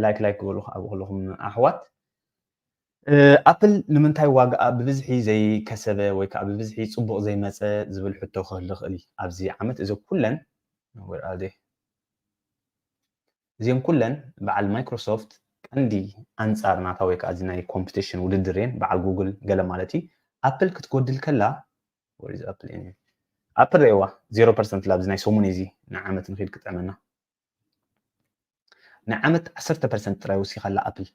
ላይክ ላይክ ክበሉ ኣብኡ ከለኹም ኣሕዋት ኣፕል ንምንታይ ዋጋኣ ብብዝሒ ዘይከሰበ ወይ ከዓ ብብዝሒ ፅቡቕ ዘይመፀ ዝብል ሕቶ ክህሉ ይኽእል እዩ። ኣብዚ ዓመት እዚ ኩለን እዚን ኩለን በዓል ማይክሮሶፍት ቀንዲ ኣንፃር ናታ ወይ ከዓ እዚ ናይ ኮምፒቲሽን ውድድር እየን። በዓል ጉግል ገለ ማለት እዩ። ኣፕል ክትጎድል ከላ ኣፕል ኣፕል ርእዋ ዜሮ ፐርሰንት ላብዚ ናይ ሰሙን እዚ ንዓመት ንኺድ ክጠመና ንዓመት ዓሰርተ ፐርሰንት ጥራይ ወሲኻላ ኣፕል።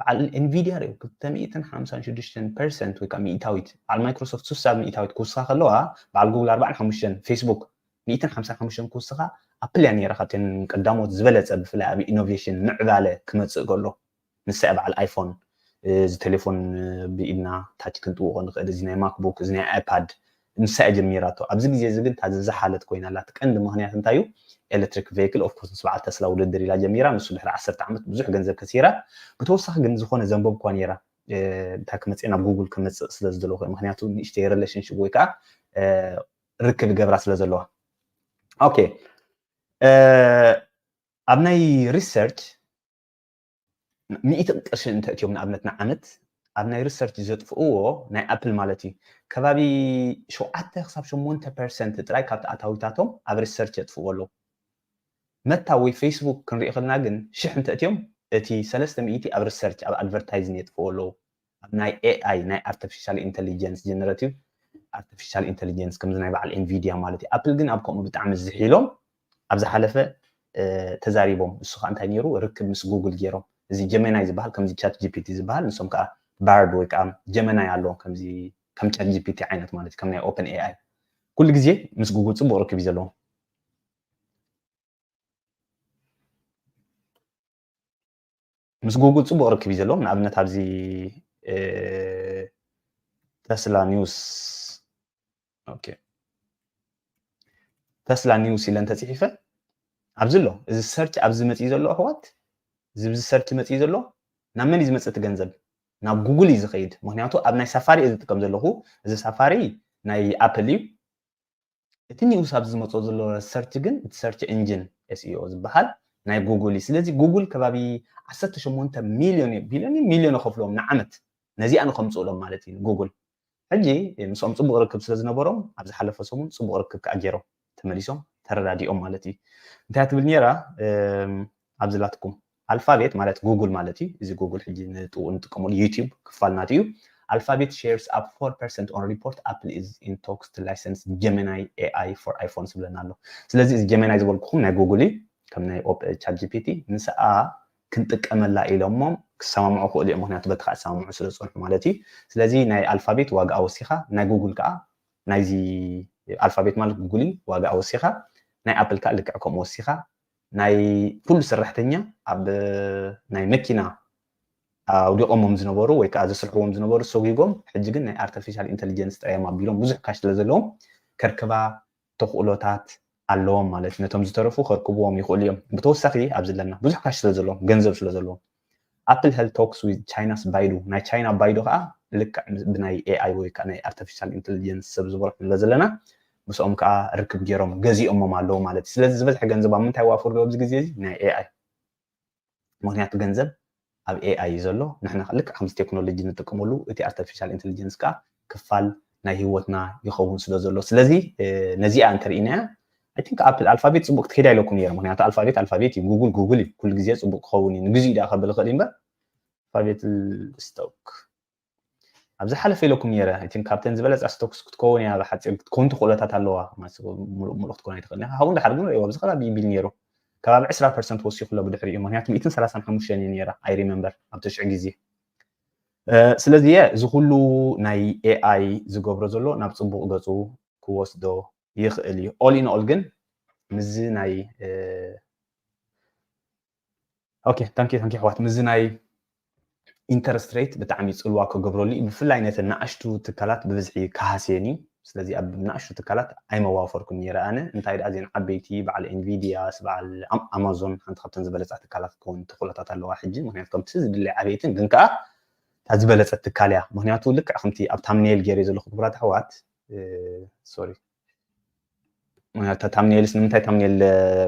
በዓል ኤንቪድያ ርእው ክልተ ሚእትን ሓምሳን ሽዱሽተን ፐርሰንት ወይ ከዓ ሚእታዊት፣ በዓል ማይክሮሶፍት ስሳ ሚእታዊት ክውስኻ ከለዋ፣ በዓል ጉግል ኣርባዓን ሓሙሽተን፣ ፌስቡክ ሚእትን ሓምሳን ሓሙሽተን ክውስኻ፣ ኣፕል እያ ነይራ ካብተን ቀዳሞት ዝበለጸ፣ ብፍላይ ኣብ ኢኖቬሽን ምዕባለ ክመጽእ ከሎ። ንሳ እያ በዓል ኣይፎን፣ እዚ ቴሌፎን ብኢድና ታች ክንጥውቖ ንኽእል፣ እዚ ናይ ማክቡክ፣ እዚ ናይ ኣይፓድ፣ ንሳ እያ ጀሚራቶ። ኣብዚ ግዜ እዚ ግን እታ ዝሓለት ኮይና ኣላ። እቲ ቀንዲ ምኽንያት እንታይ እዩ? ኤሌክትሪክ ቬይክል ኦፍ ኮርስ ምስ በዓል ተስላ ውድድር ኢላ ጀሚራ። ንሱ ድሕሪ ዓሰርተ ዓመት ብዙሕ ገንዘብ ከሲራ። ብተወሳኺ ግን ዝኾነ ዘንበብኳ ነይራ፣ እንታይ ክመፅእ ናብ ጉግል ክመፅእ ስለ ዝደለኹ፣ ምክንያቱ ንእሽተይ ሪሌሽንሽፕ ወይ ከዓ ርክብ ይገብራ ስለ ዘለዋ። ኦኬ፣ ኣብ ናይ ሪሰርች ሚእቲ ቅርሺ እንተእትዮም ንኣብነት ንዓመት ኣብ ናይ ሪሰርች ዘጥፍእዎ ናይ ኣፕል ማለት እዩ ከባቢ ሸውዓተ ክሳብ ሸሞንተ ፐርሰንት ጥራይ ካብቲ ኣታዊታቶም ኣብ ሪሰርች የጥፍእዎ ኣለዉ። መታ ወይ ፌስቡክ ክንሪኢ ከለና ግን ሽሕ እንተእትዮም እቲ ሰለስተ ሚእቲ ኣብ ሪሰርች ኣብ ኣድቨርታይዝን የጥፍእዎ ኣለዉ። ኣብ ናይ ኤኣይ ናይ ኣርቲፊሻል ኢንቴሊጀንስ ጀነሬቲቭ ኣርቲፊሻል ኢንቴሊጀንስ ከምዚ ናይ በዓል ኤንቪድያ ማለት እዩ። ኣፕል ግን ኣብ ከምኡ ብጣዕሚ ዝሒሎም ኣብ ዝሓለፈ ተዛሪቦም። እሱ ከዓ እንታይ ነይሩ ርክብ ምስ ጉግል ገይሮም እዚ ጀመናይ ዝበሃል ከምዚ ቻት ጂፒቲ ዝበሃል ንሶም ከዓ ባርድ ወይ ከዓ ጀመናይ ኣለዎም ከምዚ ከም ቻት ጂፒቲ ዓይነት ማለት ከም ናይ ኦፕን ኤኣይ ኩሉ ግዜ ምስ ጉግል ፅቡቅ ርክብ እዩ ዘለዎም። ምስ ጉግል ፅቡቅ ርክብ እዩ ዘለዎም። ንኣብነት ኣብዚ ተስላ ኒውስ ተስላ ኒውስ ኢለ እንተፅሒፈ ኣብዚ ኣሎ እዚ ሰርች ኣብዚ መፅኢ ዘሎ ኣሕዋት እዚ ሰርች መፅኢ ዘሎ ናብ መን እዩ ዝመፅእ እቲ ገንዘብ ናብ ጉግል እዩ ዝኸይድ። ምክንያቱ ኣብ ናይ ሳፋሪ እየ ዝጥቀም ዘለኹ። እዚ ሳፋሪ ናይ ኣፕል እዩ። እቲ ኒውስ ኣብዚ ዝመፅኦ ዘሎ ሰርች ግን እቲ ሰርች ኢንጂን ኤስኢኦ ዝበሃል ናይ ጉግል እዩ። ስለዚ ጉግል ከባቢ ዓሰርተ ሸሞንተ ሚልዮን ቢልዮን ሚልዮን ከፍሎም ንዓመት ነዚኣ ንከምፅእሎም ማለት እዩ ጉግል። ሕጂ ምስኦም ፅቡቅ ርክብ ስለ ዝነበሮም ኣብ ዝሓለፈ ሰሙን ፅቡቅ ርክብ ከዓ ገይሮም ተመሊሶም ተረዳዲኦም ማለት እዩ። እንታይ ትብል ነይራ ኣብዚ ላትኩም ኣልፋቤት ማለት ጉግል ማለት እዩ። እዚ ጉግል ሕጂ ንጥኡ እንጥቀመሉ ዩቲዩብ ክፋል ናት እዩ። Alphabet shares up four percent on report Apple is in talks to license Gemini AI for iPhone ዝብለና ኣሎ። ስለዚ እዚ ጀመናይ ዝበልኩኹም ናይ ጉግል እዩ ከም ናይ ኦፕ ቻት ጂፒቲ ንስኣ ክንጥቀመላ ኢሎሞም ክሰማምዑ ክእሉ እዮም። ምክንያቱ በቲ ከዓ ዝሰማምዑ ስለ ዝፀንሑ ማለት እዩ። ስለዚ ናይ ኣልፋቤት ዋጋ ወሲኻ ናይ ጉግል ከዓ ናይዚ ኣልፋቤት ማለት ጉግል እዩ ዋጋ ወሲኻ ናይ ኣፕል ከዓ ልክዕ ከምኡ ወሲኻ ናይ ኩሉ ሰራሕተኛ ኣብ ናይ መኪና ኣውዲቆሞም ዝነበሩ ወይ ከዓ ዘስርሕዎም ዝነበሩ ሰጉጎም ሕጂ ግን ናይ ኣርቲፊሻል ኢንቴሊጀንስ ጥራዮም ኣቢሎም ብዙሕ ካሽ ስለ ዘለዎም ከርክባ ተኽእሎታት ኣለዎም ማለት እዩ። ነቶም ዝተረፉ ከርክብዎም ይኽእሉ እዮም። ብተወሳኺ ኣብዚ ኣለና ብዙሕ ካሽ ስለ ዘለዎም ገንዘብ ስለ ዘለዎም Apple held talks with China's Baidu ናይ ቻይና ባይዶ ከዓ ልክዕ ብናይ ኤኣይ ወይ ከዓ ናይ ኣርቲፊሻል ኢንቴሊጀንስ ሰብ ዝበልኩ ንብለ ዘለና ምስኦም ከዓ ርክብ ገይሮም ገዚኦሞም ኣለዉ ማለት እዩ። ስለዚ ዝበዝሐ ገንዘብ ኣብ ምንታይ ዋፍር ዶ ኣብዚ ግዜ እዚ ናይ ኤኣይ ምክንያቱ ገንዘብ ኣብ ኤኣይ እዩ ዘሎ። ንሕና ልክዕ ከምዚ ቴክኖሎጂ ንጥቀመሉ እቲ ኣርቲፊሻል ኢንቴሊጀንስ ከዓ ክፋል ናይ ህይወትና ይኸውን ስለ ዘሎ ስለዚ ነዚኣ እንተርኢናያ I think ኣፕል ኣልፋቤት ፅቡቅ ክትከይዳ ኢለኩም ነይረ። ምክንያቱ ኣልፋቤት ኣልፋቤት እዩ፣ ጉግል ጉግል እዩ፣ ኩሉ ግዜ ፅቡቅ ክኸውን እዩ። ንግዚኡ ዳ ከብል ይኽእል እዩ እምበር ኣልፋቤት ስቶክ ኣብ ዝሓለፈ ኢለኩም ነይረ። I think ካብተን ዝበለፃ ስቶክስ ክትከውን እያ፣ ብሓፂር ክትከውን ተኽእሎታት ኣለዋ። ሙሉእ ክትከውን ኣይትኽእል ኢኻ። ካብኡ ንዳሓር ግን ርእይዎ ኣብዚ ከባቢ ይቢል ነይሩ። ከባቢ ዕስራ ፐርሰንት ወሲኹ ኣሎ ብድሕሪኡ፣ ምክንያቱ ሚእትን ሰላሳን ሓሙሽተን እየ ነይረ። I remember ኣብቲ ሽዑ ግዜ። ስለዚ እየ እዚ ኩሉ ናይ ኤኣይ ዝገብሮ ዘሎ ናብ ፅቡቅ ገፁ ክወስዶ ይኽእል እዩ። All in all ግን ምዚ ናይ okay thank you thank you ኣሕዋት ምዚ ናይ ኢንተረስት ሬት ብጣዕሚ ፅልዋ ክገብረሉ እዩ። ብፍላይ ነተን ንኣሽቱ ትካላት ብብዝሒ ክሃስየን እዩ። ስለዚ ኣብ ንኣሽቱ ትካላት ኣይመዋፈርኩን ነይረ ኣነ። እንታይ ደኣ እዘን ዓበይቲ በዓል ኤንቪድያስ በዓል ኣማዞን ሓንቲ ካብተን ዝበለፃ ትካላት ክኸውን ተኽእሎታት ኣለዋ ሕጂ። ምክንያቱ ከምቲ ዝድለ ዓበይትን ግን ከዓ እታ ዝበለፀት ትካል እያ። ምክንያቱ ልክዕ ከምቲ ኣብ ታምኔል ገይረ ዘለኹ ክቡራት ኣሕዋት ሶሪ እታ ታምኔልስ ንምንታይ ታምኔል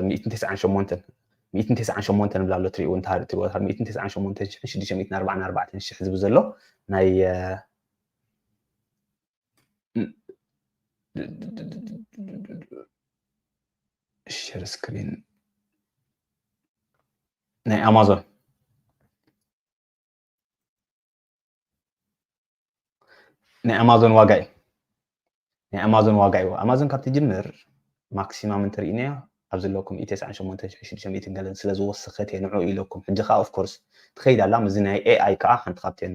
ሚእትን ተስዓን ሸሞንተን ሚእትን ተስዓን ሸሞንተን ንብላ ኣሎ ትሪእዎ እንተሃ ትሪእዎ እንተሃ ሚእትን ተስዓን ሸሞንተን ሽሕን ሽዱሽተ ሚእትን ኣርባዓን ኣርባዕተን ሽሕ ዝብል ዘሎ ናይ ሸር ስክሪን ናይ ኣማዞን ናይ ኣማዞን ዋጋ እዩ። ናይ ኣማዞን ዋጋ እዩ። ኣማዞን ካብ ትጅምር ማክሲማም እንተርኢናዮ ኣብ ዘለኩም ኢቴስ ዓን ሸሞንተ ሽዱሽተ ሚእትን ገለን ስለ ዝወሰኸት እየ ንዑ ኢለኩም። ሕጂ ከዓ ኦፍኮርስ ትኸይድ ኣላ። ምስዚ ናይ ኤኣይ ከዓ ሓንቲ ካብተን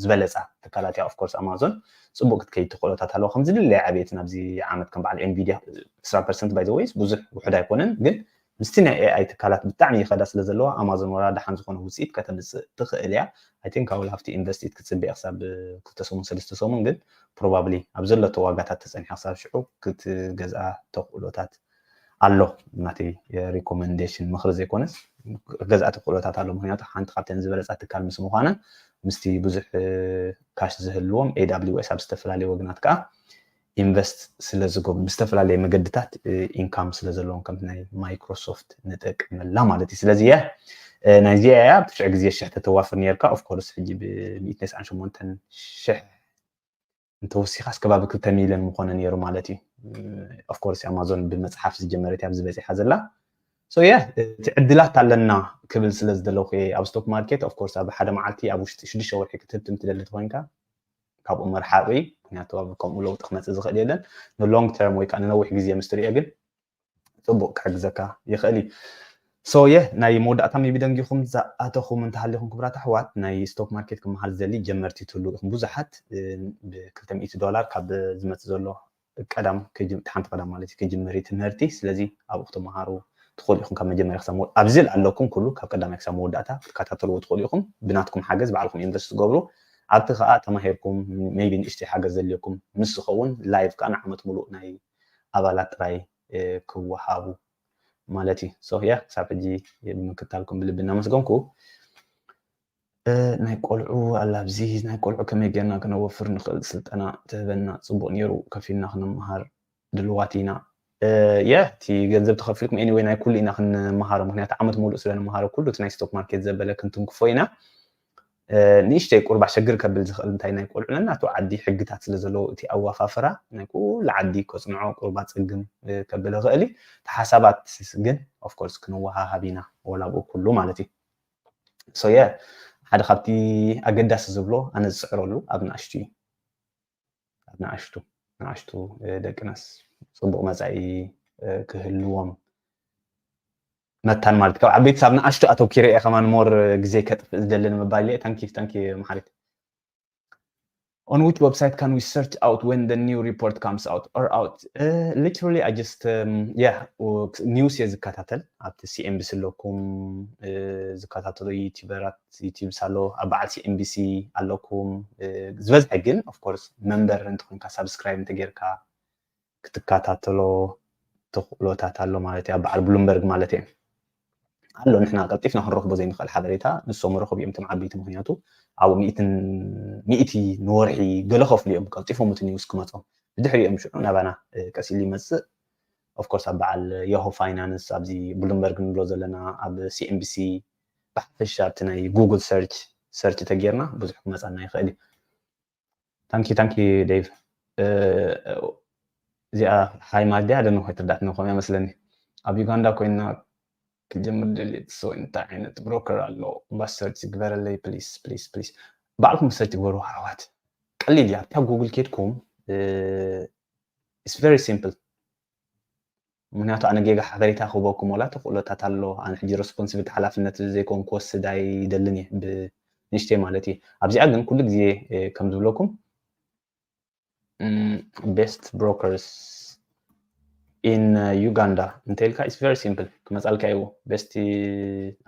ዝበለፃ ትካላት እያ። ኦፍኮርስ ኣማዞን ፅቡቅ ክትከይድ ተኽእሎታት ኣለዎ። ከም ዝድለየ ዕብየትን ኣብዚ ዓመት ከም በዓል ኤንቪዲያ ዕስራ ፐርሰንት ባይ ዘ ወይስ ብዙሕ ውሕድ ኣይኮነን፣ ግን ምስቲ ናይ ኤኣይ ትካላት ብጣዕሚ ይኸዳ ስለ ዘለዋ ኣማዞን ወላ ደሓን ዝኾነ ውፅኢት ከተምፅእ ትኽእል እያ። ኣይ ቲንክ ኣውል ሃፍቲ ኢንቨስቲት ክትፅበየ ክሳብ ክልተ ሰሙን ሰለስተ ሰሙን፣ ግን ፕሮባብሊ ኣብ ዘለቶ ዋጋታት ተፀኒሓ ክሳብ ሽዑ ክትገዝኣ ተኽእሎታት ኣሎ። ናተይ ሪኮመንዴሽን ምኽሪ ዘይኮነስ ገዝኣ ተኽእሎታት ኣሎ። ምክንያቱ ሓንቲ ካብተን ዝበለፃ ትካል ምስ ምዃና ምስቲ ብዙሕ ካሽ ዝህልዎም ኤ ዳብሊው ኤስ ኣብ ዝተፈላለዩ ወገናት ከዓ ኢንቨስት ስለ ዝገብሩ ብዝተፈላለየ መገድታት ኢንካም ስለ ዘለዎም ከምቲ ናይ ማይክሮሶፍት ንጠቀመላ ማለት እዩ። ስለዚ እየ ናይዚኣ እያ ብትሽዐ ግዜ ሽሕ ተተዋፍር ነርካ። ኦፍኮርስ ሕጂ ብሚእትን ተስዓን ሸሞንተን ሽሕ እንተወሲኻስ ከባቢ ክልተ ሚልዮን ምኾነ ነይሩ ማለት እዩ። ኦፍኮርስ ኣማዞን ብመፅሓፍ ዝጀመረት እያ ኣብዚ በፂሓ ዘላ። ሶ የ እቲ ዕድላት ኣለና ክብል ስለ ዝደለኹ እየ ኣብ ስቶክ ማርኬት። ኦፍኮርስ ኣብ ሓደ መዓልቲ ኣብ ውሽጢ ሽዱሽተ ወርሒ ክትህብትም ትደሊ ተኮይንካ ካብኡ መርሓቂ፣ ምክንያቱ ኣብ ከምኡ ለውጢ ክመፅእ ዝኽእል የለን። ንሎንግ ተርም ወይ ከዓ ንነዊሕ ግዜ ምስ ትሪኦ ግን ፅቡቅ ክሕግዘካ ይኽእል እዩ። ሶ የ ናይ መወዳእታ ሜቢ ደንጊኹም ዝኣተኹም እንተሃሊኹም ክቡራት ኣሕዋት፣ ናይ ስቶክ ማርኬት ክመሃር ዝደሊ ጀመርቲ ትህሉ ኢኹም። ብዙሓት እ፣ ብ ክልተ ሚእቲ ዶላር ካብ ዝመፅእ ዘሎ ቀዳም ከጅም- ሓንቲ ቀዳም ማለት እዩ ክጅመር እዩ ትምህርቲ። ስለዚ ኣብኡ ክትመሃሩ ትኽእሉ ኢኹም። ካብ መጀመርያ ክሳብ መወ- ኣብዚ ኣለኩም ኩሉ ካብ ቀዳማይ ክሳብ መወዳእታ ክትከታተልዎ ትኽእሉ ኢኹም። ብናትኩም ሓገዝ ባዕልኩም ኢንቨስት ትገብሩ። ኣብቲ ከዓ ተማሂርኩም ሜቢ ንእሽተይ ሓገዝ ዘድልየኩም ምስ ዝኸውን ላይቭ ከዓ ንዓመት ሙሉእ ናይ ኣባላት ጥራይ እ፣ ክወሃቡ ማለት እዩ። ሶ ያ ክሳብ ሕጂ ብምክታልኩም ብልቢ እናመስገንኩ እ፣ ናይ ቆልዑ ኣላ ኣብዚ ናይ ቆልዑ ከመይ ጌርና ክነወፍር ንኽእል ስልጠና ትህበና ጽቡቅ ነይሩ ከፊልና ክንመሃር ድልዋት ኢና። እ፣ የ እቲ ገንዘብ ተኸፊልኩም ኤኒወይ ናይ ኩሉ ኢና ክንመሃሮ ምክንያቱ ዓመት ሙሉእ ስለ ንመሃሮ ኩሉ እቲ ናይ ስቶክ ማርኬት ዘበለ ክንትንክፎ ኢና። እ፣ ንእሽተይ ቁርባ ሸግር ከብል ዝኽእል እንታይ ናይ ቆልዑ ነናቱ ዓዲ ሕግታት ስለ ዘለዎ እቲ ኣዋፋፍራ ናይ ኩሉ ዓዲ ከጽንዖ ቁርባ ጸግም እ፣ ከብል ይኽእል እዩ። እቲ ሓሳባት ግን ኦፍኮርስ ክንወሃሃብ ኢና ወላ ብኡ ኩሉ ማለት እዩ። ሶ የ ሓደ ካብቲ ኣገዳሲ ዝብሎ ኣነ ዝፅዕረሉ ኣብ ንኣሽቱ እዩ። ኣብ ንኣሽቱ ንኣሽቱ እ፣ ደቅናስ ፅቡቅ መፃኢ እ፣ ክህልዎም መታን ማለት ካብ ዓበይቲ ሳብ ንኣሽቱ ኣተኪረ እየ ከማን ሞር ግዜ ከጥፍእ ዝደሊ ንምባል እየ። ታንኪ ታንኪ መሓሪት። On which website can we search out when the new report comes out or out? Uh, literally, I just, um, yeah, news እየ ዝከታተል ኣብቲ ሲኤንቢሲ ኣለኩም እ፣ ዝከታተሎ ዩቲበራት ዩቲብ ኣሎ ኣብ በዓል ሲኤንቢሲ ኣለኩም እ፣ ዝበዝሐ ግን ኦፍኮርስ መንበር እንተኮንካ ሳብስክራይብ እንተጌርካ ክትከታተሎ ተኽእሎታት ኣሎ ማለት እዩ። ኣብ በዓል ብሉምበርግ ማለት እየ ኣሎ። ንሕና ቀልጢፍና ክንረኽቦ ዘይንኽእል ሓበሬታ ንሶም ረኽቡ እዮም እቶም ዓበይቲ። ምክንያቱ ኣብኡ ሚእትን ሚእቲ ንወርሒ ገለ ከፍሉ እዮም ቀልጢፎም እቲ ኒውስ ክመፆም። ብድሕሪኦም ሽዑ ናባና እ፣ ቀስ ኢሉ ይመፅእ። ኦፍኮርስ ኣብ በዓል ያሆ ፋይናንስ ኣብዚ ብሉምበርግ ንብሎ ዘለና ኣብ ሲኤንቢሲ ብሓፈሻ ኣብቲ ናይ ጉግል ሰርች ሰርች ተጌርና ብዙሕ ክመፃና ይኽእል እዩ። ታንኪ ታንኪ ዴቭ። እ፣ እዚኣ ሃይ ማልዲያ ደነ ኮይትርዳት ነው ከመያ መስለኒ ኣብ ዩጋንዳ ኮይና ክጀምር ድልት ሰው እንታይ ዓይነት ብሮከር ኣሎ ባስ ሰርች ግበረለይ ፕሊስ ፕሊስ ፕሊስ። ባዕልኩም ሰርች ግበሩ ኣሕዋት። ቀሊል እያ። ኣብታ ጉግል ኬድኩም it's very simple። ምክንያቱ ኣነ ጌጋ ሓበሬታ ክህበኩም ወላ ተኽእሎታት ኣሎ። ኣነ ሕጂ ሬስፖንሲብል ሓላፍነት ዘይኮን ክወስድ ኣይደልን እየ ብንሽተይ ማለት እየ። ኣብዚኣ ግን ኩሉ ግዜ እ፣ ከም ዝብለኩም ቤስት ብሮከርስ ኢን ዩጋንዳ እንተኢልካ it's very simple ክመፃልካ እዩ። ቤስት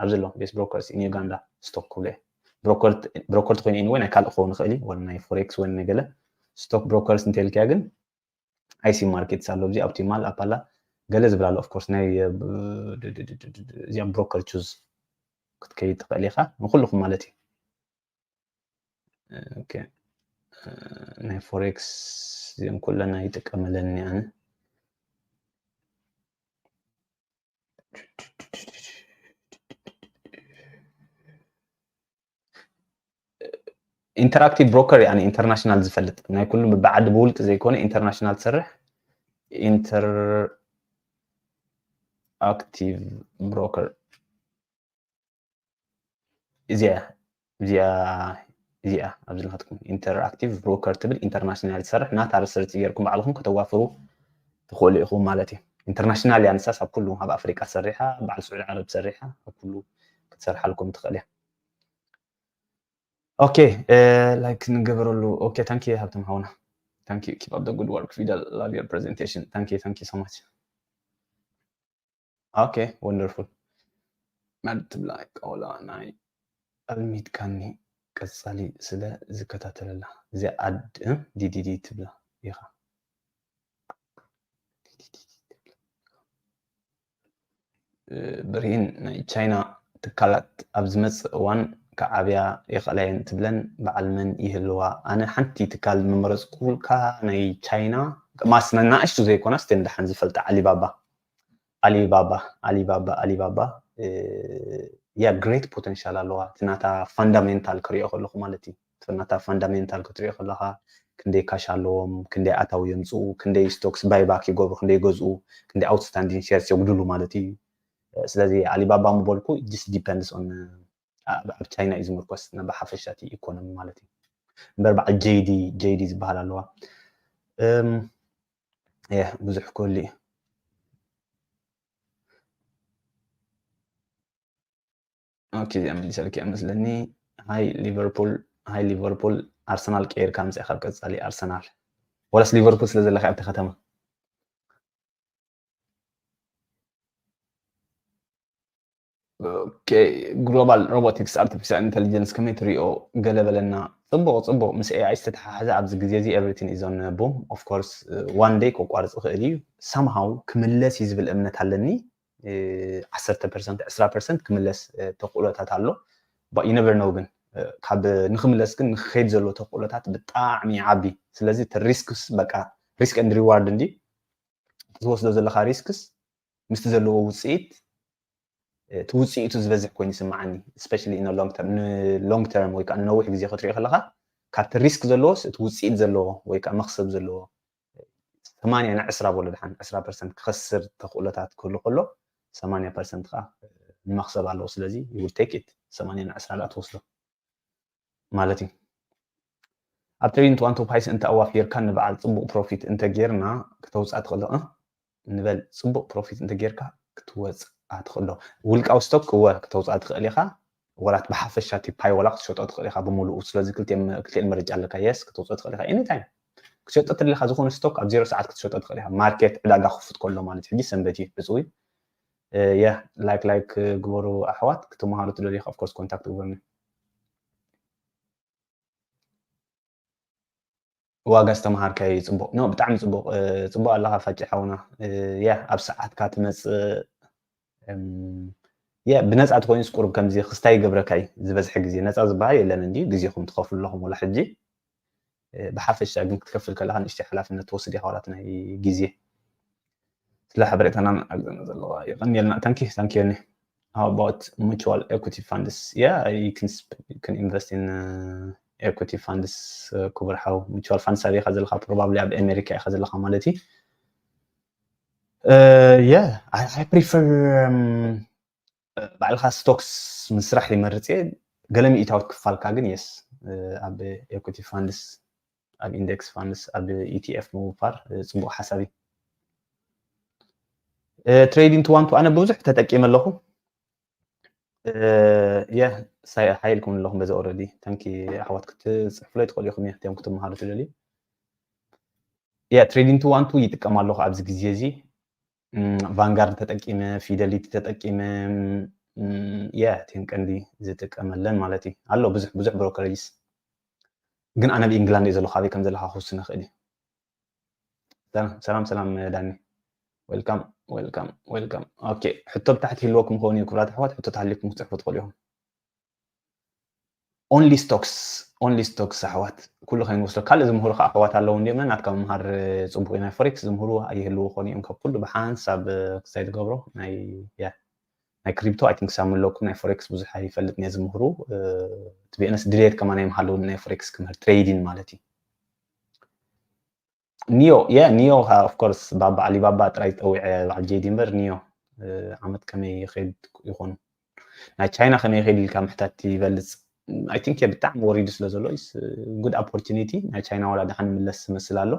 ኣብዚ ኣሎ ቤስት ብሮከርስ ኢን ዩጋንዳ ስቶክ ክብሎ እየ። ብሮከር ተኮይኑ ወይ ናይ ካልእ ክኸውን ይኽእል እዩ ወላ ናይ ፎሬክስ ወይ ናይ ገለ ስቶክ ብሮከርስ እንተኢልካ ግን ኣይሲ ማርኬትስ ኣሎ ኣብዚ ኦፕቲማል ኣፓላ ገለ ዝብል ኣሎ። ኦፍኮርስ ናይ እ፣ ብ- ድ- ድ- ድ- ድ- ድ- እዚኦም ብሮከር ቹዝ ክትከይድ ትኽእል ኢኻ ንኩልኩም ማለት እዩ። ኦኬ፣ እ፣ ናይ ፎሬክስ እዚኦም ኩለን ኣይጥቀመለኒ ኣነ። ኢንተራክቲቭ ብሮከር ያኒ ኢንተርናሽናል ዝፈልጥ ናይ ኩሉ ብዓዲ ብውልቂ ዘይኮነ ኢንተርናሽናል ትሰርሕ ኢንተር ኣክቲቭ ብሮከር እዚኣ እዚኣ እዚኣ ኣብዚ ናትኩም ኢንተርኣክቲቭ ብሮከር ትብል ኢንተርናሽናል ትሰርሕ ናታ ሪሰርች ጌርኩም ባዕልኹም ከተዋፍሩ ትኽእሉ ኢኹም ማለት እዩ። ኢንተርናሽናል እያ ንሳስ ኣብ ኩሉ ኣብ ኣፍሪቃ ሰሪሓ በዓል ስዑድ ዓረብ ሰሪሓ ኣብ ኩሉ ክትሰርሓልኩም ትኽእል እያ። ኦኬ ላይክ ንገበረሉ። ኦኬ ታንኪ ሃብቶም ሓውና ታንኪ keep up the good work Fidel love your presentation thank you thank you so much okay wonderful መድ ትብላ ቆላ ናይ ኣልሚትካኒ ቀጻሊ ስለ ዝከታተለላ እዚ ኣድ ዲዲዲ ትብላ ኢኻ ብርሂን ናይ ቻይና ትካላት ኣብ ዝመፅእ እዋን ክዓብያ ይኽእላ እየን ትብለን በዓል መን ይህልዋ? ኣነ ሓንቲ ትካል ምመረፅኩልካ ናይ ቻይና ማስ ንኣሽቱ ዘይኮና ስቴን ደሓን ዝፈልጣ ኣሊባባ ኣሊባባ ኣሊባባ ኣሊባባ ያ ግሬት ፖቴንሻል ኣለዋ እቲ ናታ ፋንዳሜንታል ክሪኦ ከለኹ ማለት እዩ ናታ ፋንዳሜንታል ክትሪኦ ከለካ ክንደይ ካሽ ኣለዎም ክንደይ ኣታዊ የምፅኡ ክንደይ ስቶክስ ባይባክ ይገብሩ ክንደይ ይገዝኡ ክንደይ ኣውትስታንዲንግ ሸርስ የጉድሉ ማለት እዩ ስለዚ ኣሊባባ ምበልኩ just depends on ኣብ ቻይና እዩ ዝምርኮስ ብሓፈሻ እቲ ኢኮኖሚ ማለት እዩ እምበር በዓል ጀይዲ ጀይዲ ዝበሃል ኣለዋ ብዙሕ ክህሉ እዩ ኦኬ እዚኣ መሊሰልኪ እያ መስለኒ ሃይ ሊቨርፑል ሃይ ሊቨርፑል ኣርሰናል ቀይርካ ምፅእካ ኣብ ቀፃሊ ኣርሰናል ወላስ ሊቨርፑል ስለ ዘለካ ኣብቲ ከተማ ግሎባል ሮቦቲክስ ኣርቲፊሻል ኢንቴሊጀንስ ከመይ ትሪኦ ገለ በለና ፅቡቅ ፅቡቅ ምስ ኤኣይ ዝተተሓሓዘ ኣብዚ ግዜ እዚ everything is on boom of course one day ከቋርፅ ይኽእል እዩ somehow ክምለስ እዩ ዝብል እምነት ኣለኒ ዓሰርተ ፐርሰንት ዕስራ ፐርሰንት ክምለስ ተኽእሎታት ኣሎ you never know ግን ካብ ንክምለስ ግን ንክኸይድ ዘለዎ ተኽእሎታት ብጣዕሚ ይዓቢ ስለዚ እቲ ሪስክስ በቃ risk and reward እንዲ ትወስዶ ዘለካ ሪስክስ ምስቲ ዘለዎ ውፅኢት እቲ ውፅኢቱ ዝበዝሕ ኮይኑ ይስምዓኒ especially in long term ን long term ወይ ከዓ ንነዊሕ ግዜ ክትሪኦ ከለካ ካብቲ ሪስክ ዘለዎስ እቲ ውፅኢት ዘለዎ ወይ ከዓ መክሰብ ዘለዎ ሰማንያ ንዕስራ በሎ ድሓን ዕስራ ፐርሰንት ክኸስር ተኽእሎታት ክህሉ ከሎ ሰማንያ ፐርሰንት ከዓ ንመክሰብ ኣለዎ ስለዚ you will take it ሰማንያ ንዕስራ ደኣ ትወስዶ ማለት እዩ ኣብ ትሬዲንግ ዋን ቱ ፓይስ እንተ ኣዋፊርካ ንበዓል ፅቡቅ ፕሮፊት እንተ ጌርና ክተውፅኣ ትኽእል ንበል ፅቡቅ ፕሮፊት እንተ ጌርካ ክትወፅኣ ትኽእሎ ውልቃዊ ስቶክ እወ ክተውፅኣ ትኽእል ኢኻ ወላት ብሓፈሻ እቲ ፓይ ወላ ክትሸጦ ትኽእል ኢኻ ብምሉኡ ስለዚ ክልቲኤን መረጫ ኣለካ የስ ክተውፅኦ ትኽእል ኢኻ ኤኒታይም ክትሸጦ ትደሊኻ ዝኾነ ስቶክ ኣብ ዜሮ ሰዓት ክትሸጦ ትኽእል ኢኻ ማርኬት ዕዳጋ ክፉት ከሎ ማለት ሕጂ ሰንበት እዩ ዕፅው እዩ የ ላይክ ላይክ ግበሩ ኣሕዋት ክትመሃሩ ትደልዩ of course contact ግበሩኒ ዋጋ ዝተምሃርካዮ እዩ ፅቡቅ ኖ ብጣዕሚ ፅቡቅ ፅቡቅ ኣለካ ፋጭ ሓውና ያ ኣብ ሰዓትካ ትመፅእ የ ብነፃ ተኮይኑስ ቁሩብ ከምዚ ክስታይ ይገብረካ እዩ ዝበዝሐ ግዜ ነፃ ዝበሃል የለን እንዲ ግዜኹም ትኸፍሉ ኣለኹም ወላ ሕጂ ብሓፈሻ ግን ክትከፍል ከለካ ንእሽተይ ሓላፍነት ትወስድ ኢካ ዋላት ናይ ግዜ ስለ ሓበሬታናን ኣብዘና ዘለዋ የቀንየልና ታንኪ ታንኪ ዮኒ How about mutual equity funds? Yeah, you can sp- you can invest in uh, equity funds. Uh, ክቡር ሓው mutual funds ኣበይ ኢኻ ዘለኻ? Probably ኣብ ኣሜሪካ ኢኻ ዘለኻ ማለት እዩ። Uh, yeah, I, I prefer um, ባዕልኻ ስቶክስ ምስራሕ ይመርፅ እየ። ገለ ሚእታዊት ክፋልካ ግን የስ ኣብ equity funds ኣብ index funds ኣብ ኢቲኤፍ ምውፋር ፅቡቅ ሓሳብ እዩ። ትሬዲንግ ቱ ዋን ቱ ኣነ ብዙሕ ተጠቂመ ኣለኹ። የ ሳይ ሓይልኩም ኣለኹም በዚ already ታንኪ ኣሕዋት ክትፅሕፉለይ ትኽእሉ ኢኹም እዮም ክትምሃሩ ትደልዩ። የ ትሬዲንግ ቱ ዋን ቱ ይጥቀም ኣለኹ ኣብዚ ግዜ እዚ ቫንጋርድ ተጠቂመ ፊደሊቲ ተጠቂመ የ እተን ቀንዲ ዝጥቀመለን ማለት እዩ ኣሎ ብዙሕ ብዙሕ ብሮከሬጅስ ግን ኣነ ኣብ ኢንግላንድ እየ ዘለኹ ኣበይ ከም ዘለኻ ክውስን ይኽእል እዩ ሰላም ሰላም ሰላም ዳኒ welcome welcome welcome okay ሕቶ ብታሕቲ ህልወኩም ክኸውን እዩ ክብራት ኣሕዋት ሕቶ ተሃሊኩም ክትፅሕፉ ትኽእሉ ኢኹም only stocks only stocks ኣሕዋት ኩሉ ከይንወስዶ ካልእ ዝምህሩ ከዓ ኣሕዋት ኣለዉ እንዲዮም ናትካ ምምሃር ፅቡቅ ናይ ፎሬክስ ዝምህሩ ኣይህልዉ ኮኑ እዮም ካብ ኩሉ ብሓንሳብ ክሳይ ትገብሮ ናይ ናይ ክሪፕቶ ኣይ ቲንክ ሳም ኣለኩም ናይ ፎሬክስ ብዙሕ ኣይፈልጥ እየ ዝምህሩ ትቢኤንስ ድሌት ከማን ኣይምሃለውን ናይ ፎሬክስ ክምህር ትሬዲን ማለት እዩ ኒዮ የ ኒዮ of course ባባ ኣሊባባ ጥራይ ጠዊዐ በዓል ጄዲ እምበር ኒዮ ዓመት ከመይ ይኸይድ ይኾኑ ናይ ቻይና ከመይ ይኸይድ ኢልካ ምሕታት ይበልፅ I think ብጣዕሚ ወሪዱ ስለ ዘሎ is good opportunity። ናይ ቻይና ዋላ ደሓን ይምለስ ዝመስል ኣሎ።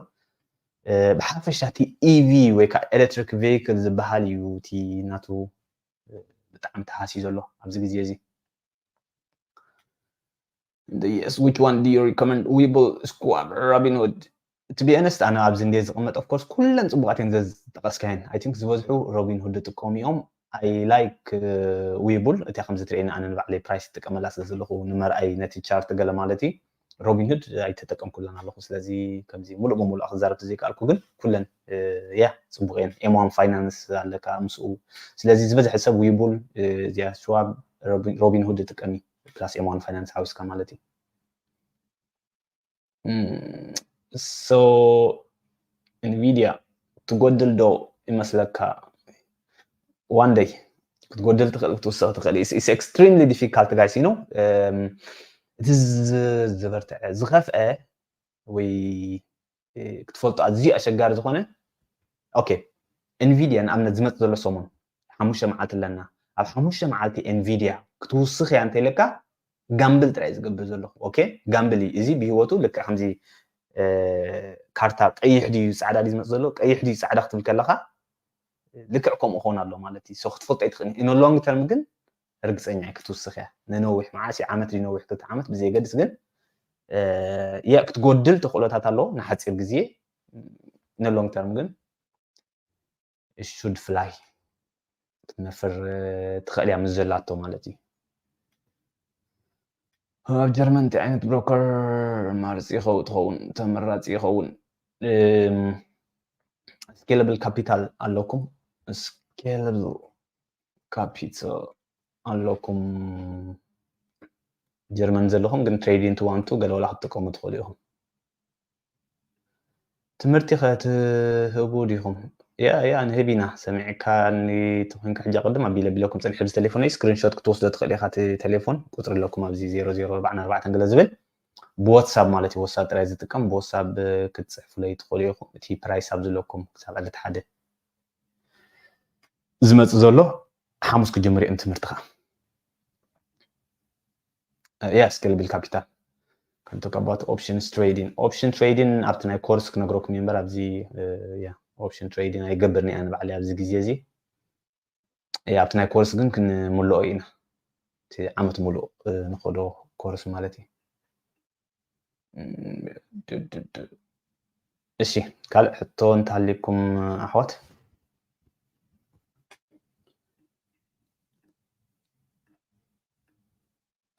ብሓፈሻ እቲ ኢቪ ወይ ከዓ ኤሌክትሪክ ቬይክል ዝበሃል እዩ እቲ ናቱ ብጣዕሚ ተሃስዩ ዘሎ ኣብዚ ግዜ እዚ። Yes, which one do you recommend? Webull, Squab, Robinhood? To be honest ኣነ ኣብዚ እንደ ዝቕመጥ of course ኩለን ፅቡቃት እየን ዘዝጠቀስካየን። I think ዝበዝሑ ሮቢንሁድ ዝጥቀሙ እዮም። I like ዊቡል እቲያ ከምዚ ትርእየኒ ኣነ ንባዕለይ ፕራይስ ይጥቀመላ ስለ ዘለኹ ንመርኣይ ነቲ ቻርት ገለ ማለት እዩ። ሮቢንሁድ ኣይተጠቀምኩለን ኣለኹ ስለዚ ከምዚ ሙሉእ ብሙሉእ ክዛረብ ዘይከኣልኩ ግን ኩለን ያ ፅቡቅ እየን። ኤም ዋን ፋይናንስ ኣለካ ምስኡ ስለዚ ዝበዝሐ ሰብ ዊቡል እዚኣ ሽዋብ ሮቢንሁድ ይጥቀም እዩ። ፕላስ ኤም ዋን ፋይናንስ ሓዊስካ ማለት እዩ። So ኢንቪድያ ትጎድል ዶ ይመስለካ? One day ክትጎድል ትኽእል ክትውስኽ ትኽእል። It's extremely difficult guys you know። እቲ ዝበርትዐ ዝኸፍአ ወይ ክትፈልጦ ኣዝዩ ኣሸጋሪ ዝኾነ okay ኢንቪድያ ንኣብነት ዝመጽእ ዘሎ ሰሙን ሓሙሽተ መዓልቲ ኣለና። ኣብ ሓሙሽተ መዓልቲ ኢንቪድያ ክትውስኽ እያ እንተኢለካ ጋምብል ጥራይ ዝገብር ዘለኹ okay ጋምብል እዩ። እዚ ብህይወቱ ልክዕ ከምዚ ካርታ ቀይሕ ድዩ ፃዕዳ ድዩ ዝመፅእ ዘሎ ቀይሕ ድዩ ፃዕዳ ክትብል ከለካ ልክዕ ከምኡ ክኸውን ኣሎ ማለት እዩ። ክትፈልጦ ኣይትኽእል። In long term ግን ርግፀኛ ክትውስኽ እያ። ንነዊሕ መዓስ ዓመት ድዩ ነዊሕ ክልተ ዓመት ብዘየገድስ ግን ያ ክትጎድል ተኽእሎታት ኣለዎ ንሓፂር ግዜ። In long term ግን should fly ክትነፍር ትኽእል እያ ምስ ዘላቶ ማለት እዩ። ኣብ ጀርመን እንታይ ዓይነት ብሮከር ማርፂ ይኸው ትኸውን ተመራፂ ይኸውን? ስኬለብል ካፒታል ኣለኩም? ስኬለብል ካፒታል ኣለኩም? ጀርመን ዘለኹም ግን ትሬዲንግ ትዋንቱ ገለ ዋላ ክትጥቀሙ ትኽእሉ ኢኹም። ትምህርቲ ከ ትህቡ ዲኹም? ያ ያ ንህብ ኢና ሰሚዕካ ተኮንካ ሕጂ ቅድም ኣቢለ ቢለኩም ፅንሕ ብዚ ቴሌፎን ስክሪንሾት ክትወስዶ ትኽእል ኢኻ እቲ ቴሌፎን ቁፅሪ ኣለኩም ኣብዚ ዜሮ ዜሮ ኣርባዕን ኣርባዕተን ገለ ዝብል ብዋትሳብ ማለት እዩ ዋትሳብ ጥራይ ዝጥቀም ብዋትሳብ ክትፅሕፉለይ ትኽእሉ ኢኹም እቲ ፕራይስ ኣብ ዝለኩም ክሳብ ዕለት ሓደ ዝመፅእ ዘሎ ሓሙስ ክጅምር እዮም ትምህርቲ ከዓ ያ ስኬለብል ካፒታል ከም talk about options trading option trading ኣብቲ ናይ ኮርስ ክነግረኩም እየ እምበር ኣብዚ ያ option trading ኣይገብርን እያ ንባዕለይ ኣብዚ ግዜ እዚ ያ ኣብቲ ናይ ኮርስ ግን ክንምልኦ ኢና እቲ ዓመት ሙሉእ ንኸዶ ኮርስ ማለት እዩ። እሺ ካልእ ሕቶ እንተሃልይኩም ኣሕዋት?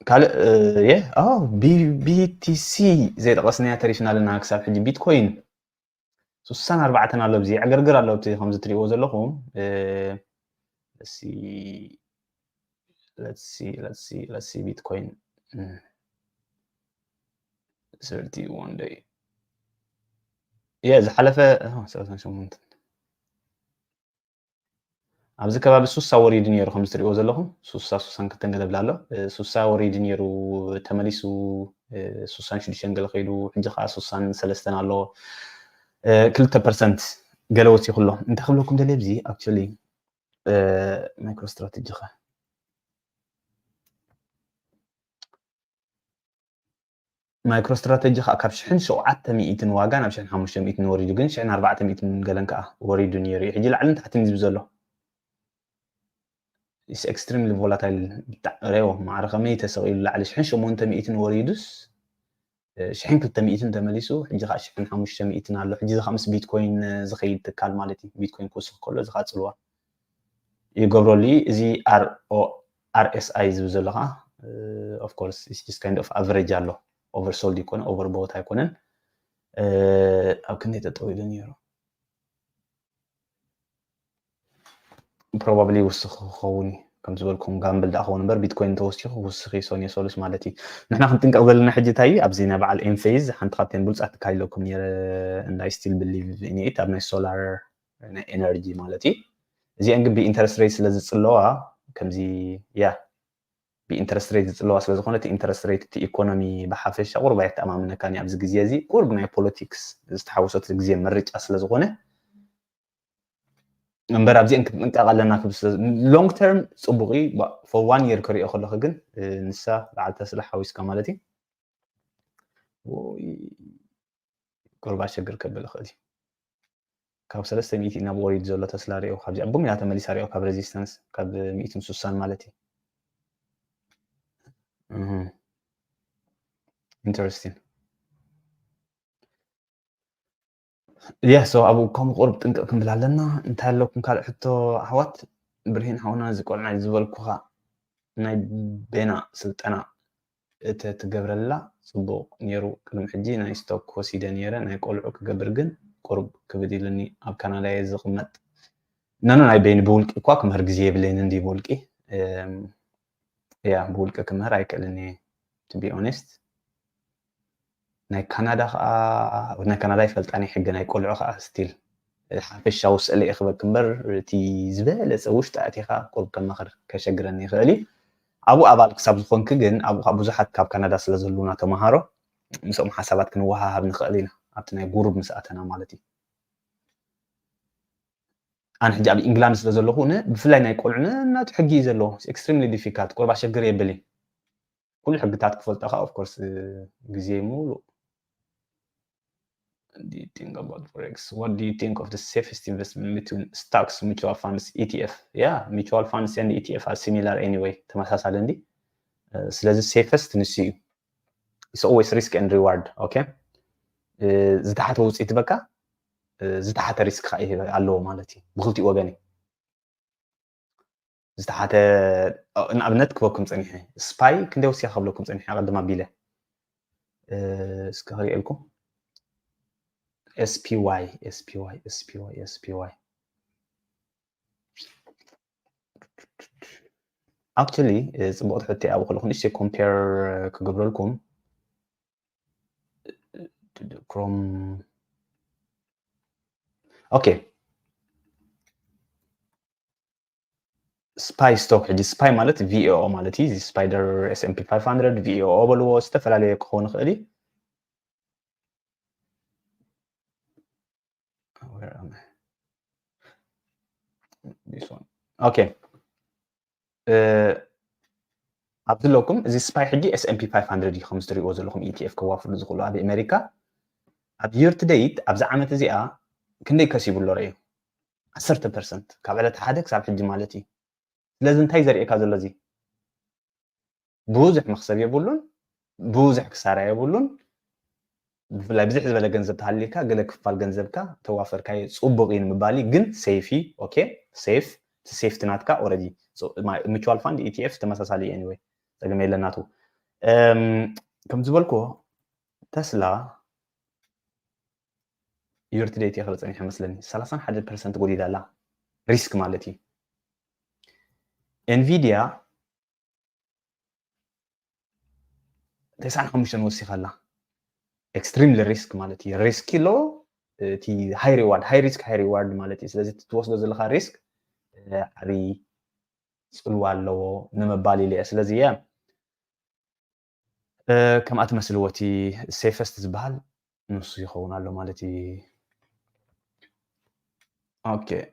ካልእ የ ቢቲሲ ዘይጠቐስናያ ተሪፍና ኣለና ክሳብ ሕጂ ቢትኮይን ሱሳን ኣርባዕተን ኣሎ ብዚ ዕግርግር ኣሎ እቲ ከምዚ ትሪእዎ ዘለኹም let's see let's see let's see let's see Bitcoin thirty one day yeah ዝሓለፈ ሰላሳ ሸሞንተ ኣብዚ ከባቢ ሱሳ ወሪዱ ነይሩ ከምዚ ትሪእዎ ዘለኹም ሱሳ ሱሳን ክልተን ገለ ብላ ኣሎ ሱሳ ወሪዱ ነይሩ ተመሊሱ ሱሳን ሽዱሽተን ገለ ከይዱ ሕጂ ከዓ ሱሳን ሰለስተን ኣሎ ክልተ ፐርሰንት ገለ ወሲኹ ኣሎ እንታይ ክብለኩም ደልየ ኣብዚ actually ማይክሮ ስትራተጂ ከ ማይክሮ ስትራተጂ ከዓ ካብ ሽሕን ሸውዓተ ሚእትን ዋጋ ናብ ሽሕን ሓሙሽተ ሚእትን ወሪዱ ግን ሽሕን ኣርባዕተ ሚእትን ገለን ከዓ ወሪዱ ነይሩ እዩ ሕጂ ላዕልን ታሕትን እዩ ዝብል ዘሎ is extremely volatile ብጣዕሚ ሬዎ ማዕረ ከመይ ተሰቂሉ ላዕሊ ሽሕን ሸሞንተ ሚእትን ወሪዱስ ሽሕን ክልተ ሚእትን ተመሊሱ ሕጂ ከዓ ሽሕን ሓሙሽተ ሚእትን ኣሎ ሕጂ ከዓ ምስ ቢትኮይን ዝኸይድ ትካል ማለት እዩ ቢትኮይን ክውስኽ ከሎ እዚ ከዓ ፅልዋ ይገብረሉ እዩ እዚ RSI ዝብል ዘሎ ከዓ of course is just kind of average ኣሎ oversold ይኮነ overbought ኣይኮነን ኣብ ክንደይ ጠጠው ኢሉ ነይሩ probably ይውስኽ ክኸውን እዩ ከም ዝበልኩም ጋምብል ደኣ ክኸውን እምበር ቢትኮይን እንተወሲኹ ክውስኽ እዩ ሰኑየ ሰሉስ ማለት እዩ ንሕና ክንጥንቀቕ ዘለና ሕጂ እንታይ እዩ ኣብዚ ናይ በዓል ኤምፌዝ ሓንቲ ካብተን ብሉፃት ትካል ኢለኩም ነይረ and I still believe in it ኣብ ናይ ሶላር ናይ ኤነርጂ ማለት እዩ እዚአን ግን ብኢንተረስት ሬት ስለ ዝፅለዋ ከምዚ ያ ብኢንተረስት ሬት ዝፅለዋ ስለ ዝኾነ እቲ ኢንተረስት ሬት እቲ ኢኮኖሚ ብሓፈሻ ቁሩብ ኣየተኣማምነካን እዩ ኣብዚ ግዜ እዚ ቁሩብ ናይ ፖለቲክስ ዝተሓወሰት ግዜ ምርጫ ስለ ዝኾነ እምበር ኣብዚአን ክንጥንቀቕ ኣለና ክብል ስለ long term ጽቡቕ እዩ። For one year ክሪኦ ከለኹ ግን ንሳ በዓል ተስላ ሓዊስካ ማለት እዩ። ቁርብ ኣሸግር ከብል ይኽእል እዩ። ካብ ሰለስተ ሚእቲ ናብ ወሪድ ዘሎ ተስላ ሪኦ ካብዚ ኣቦም ኢላ ተመሊሳ ሪኦ ካብ resistance ካብ ሚእትን ስሳን ማለት እዩ። Interesting. Yeah, so ኣብኡ ከም ቁርብ ጥንቅቕ ክንብል ኣለና። እንታይ ኣለኩም ካልእ ሕቶ ኣሕዋት? ብርሂን ሓውና እዚ ቆልዓ ዝበልኩኻ ናይ ቤና ስልጠና እተ ትገብረላ ጽቡቕ ነይሩ። ቅድሚ ሕጂ ናይ ስቶክ ወሲደ ነይረ ናይ ቆልዑ ክገብር ግን ቁርብ ክብድ ኢሉኒ። ኣብ ካናዳ እየ ዝቕመጥ። ነኖ ናይ በይኒ ብውልቂ እኳ ክምህር ግዜ የብለይን እንዲ ብውልቂ ያ ብውልቂ ክምህር ኣይክእልን እየ to be honest። ናይ ካናዳ ከዓ ናይ ካናዳ ይፈልጣኒ ሕጊ ናይ ቆልዑ ከዓ still ሓፈሻዊ ስእሊ ይኽበክ እምበር እቲ ዝበለፀ ውሽጢ ኣእቲኻ ቁርብ ከማኽር ከሸግረኒ ይኽእል እዩ። ኣብኡ ኣባል ክሳብ ዝኾንክ ግን ኣብኡ ከዓ ብዙሓት ካብ ካናዳ ስለ ዘሉና ተምሃሮ ምስኦም ሓሳባት ክንወሃሃብ ንኽእል ኢና ኣብቲ ናይ ጉሩብ ምስ ኣተና ማለት እዩ። ኣነ ሕጂ ኣብ ኢንግላንድ ስለ ዘለኹ ብፍላይ ናይ ቆልዑ ናቱ ሕጊ እዩ ዘለዎ። Extremely difficult ቁርብ ኣሸግር የብል እዩ። ኩሉ ሕግታት ክፈልጦ ከዓ of course ግዜ ሙሉእ Do you think about forex? What do you think of the safest investment between stocks, mutual funds, E T F? Yeah, mutual funds and E T F are similar anyway. ተመሳሳሊ እንዲ ስለዚ safest ንሱ እዩ። It's always risk and reward. Okay, ዝተሓተ ውፅኢት በካ ዝተሓተ ሪስክ ከዓ ኣለዎ ማለት እዩ ብክልቲኡ ወገን እዩ። ዝተሓተ ንኣብነት ክበኩም ፀኒሐ ስፓይ ክንደይ ወሲያ ከብለኩም ፀኒሐ ቅድም ኣቢለ እስከ ክሪኤልኩም SPY SPY SPY SPY actually ፅቡቅ ትሕቲ ኣብ ከለኹ ንእሽተይ compare ክገብረልኩም Chrome okay ስፓይ ስቶክ ሕጂ ስፓይ ማለት VAO ማለት እዩ። ስፓይደር S&P five hundred VAO በልዎ ዝተፈላለየ ክኸውን ይኽእል እዩ። Okay ኣብዚ ኣለኩም እዚ ስፓይ ሕጂ S&P five hundred እዩ ከም ዝትሪእዎ ዘለኹም ETF ከዋፍሩ ዝኽእሉ ኣብ ኣሜሪካ ኣብ year to date ኣብዚ ዓመት እዚኣ ክንደይ ከሲቡ ኣሎ ርእዩ ዓሰርተ ፐርሰንት ካብ ዕለት ሓደ ክሳብ ሕጂ ማለት እዩ። ስለዚ እንታይ ዘርእየካ ዘሎ እዚ ብዙሕ መክሰብ የብሉን፣ ብዙሕ ክሳራ የብሉን። ብፍላይ ብዝሕ ዝበለ ገንዘብ ተሃልዩካ ገለ ክፋል ገንዘብካ ተዋፈርካዮ ፅቡቅ እዩ ንምባል ግን safe okay safe እቲ safety ናትካ already mutual fund ETF ተመሳሳሊ እዩ anyway ፀገም የለን ናቱ ከም ዝበልኩ ተስላ year to date እየ ክብል ፀኒሐ መስለኒ ሰላሳን ሓደ ፐርሰንት ጎዲላ ኣላ risk ማለት እዩ Nvidia ተስዓን ሓሙሽተን ወሲኻ ኣላ extremely risk ማለት እዩ risk ኣሎ እቲ high reward high risk high reward ማለት እዩ ስለዚ ትወስዶ ዘለካ risk ዓብይ ፅልዋ ኣለዎ ንምባል ኢለ እየ ስለዚ እየ ከምኣ ትመስልዎ እቲ safest ዝበሃል ንሱ ይኸውን ኣሎ ማለት እዩ okay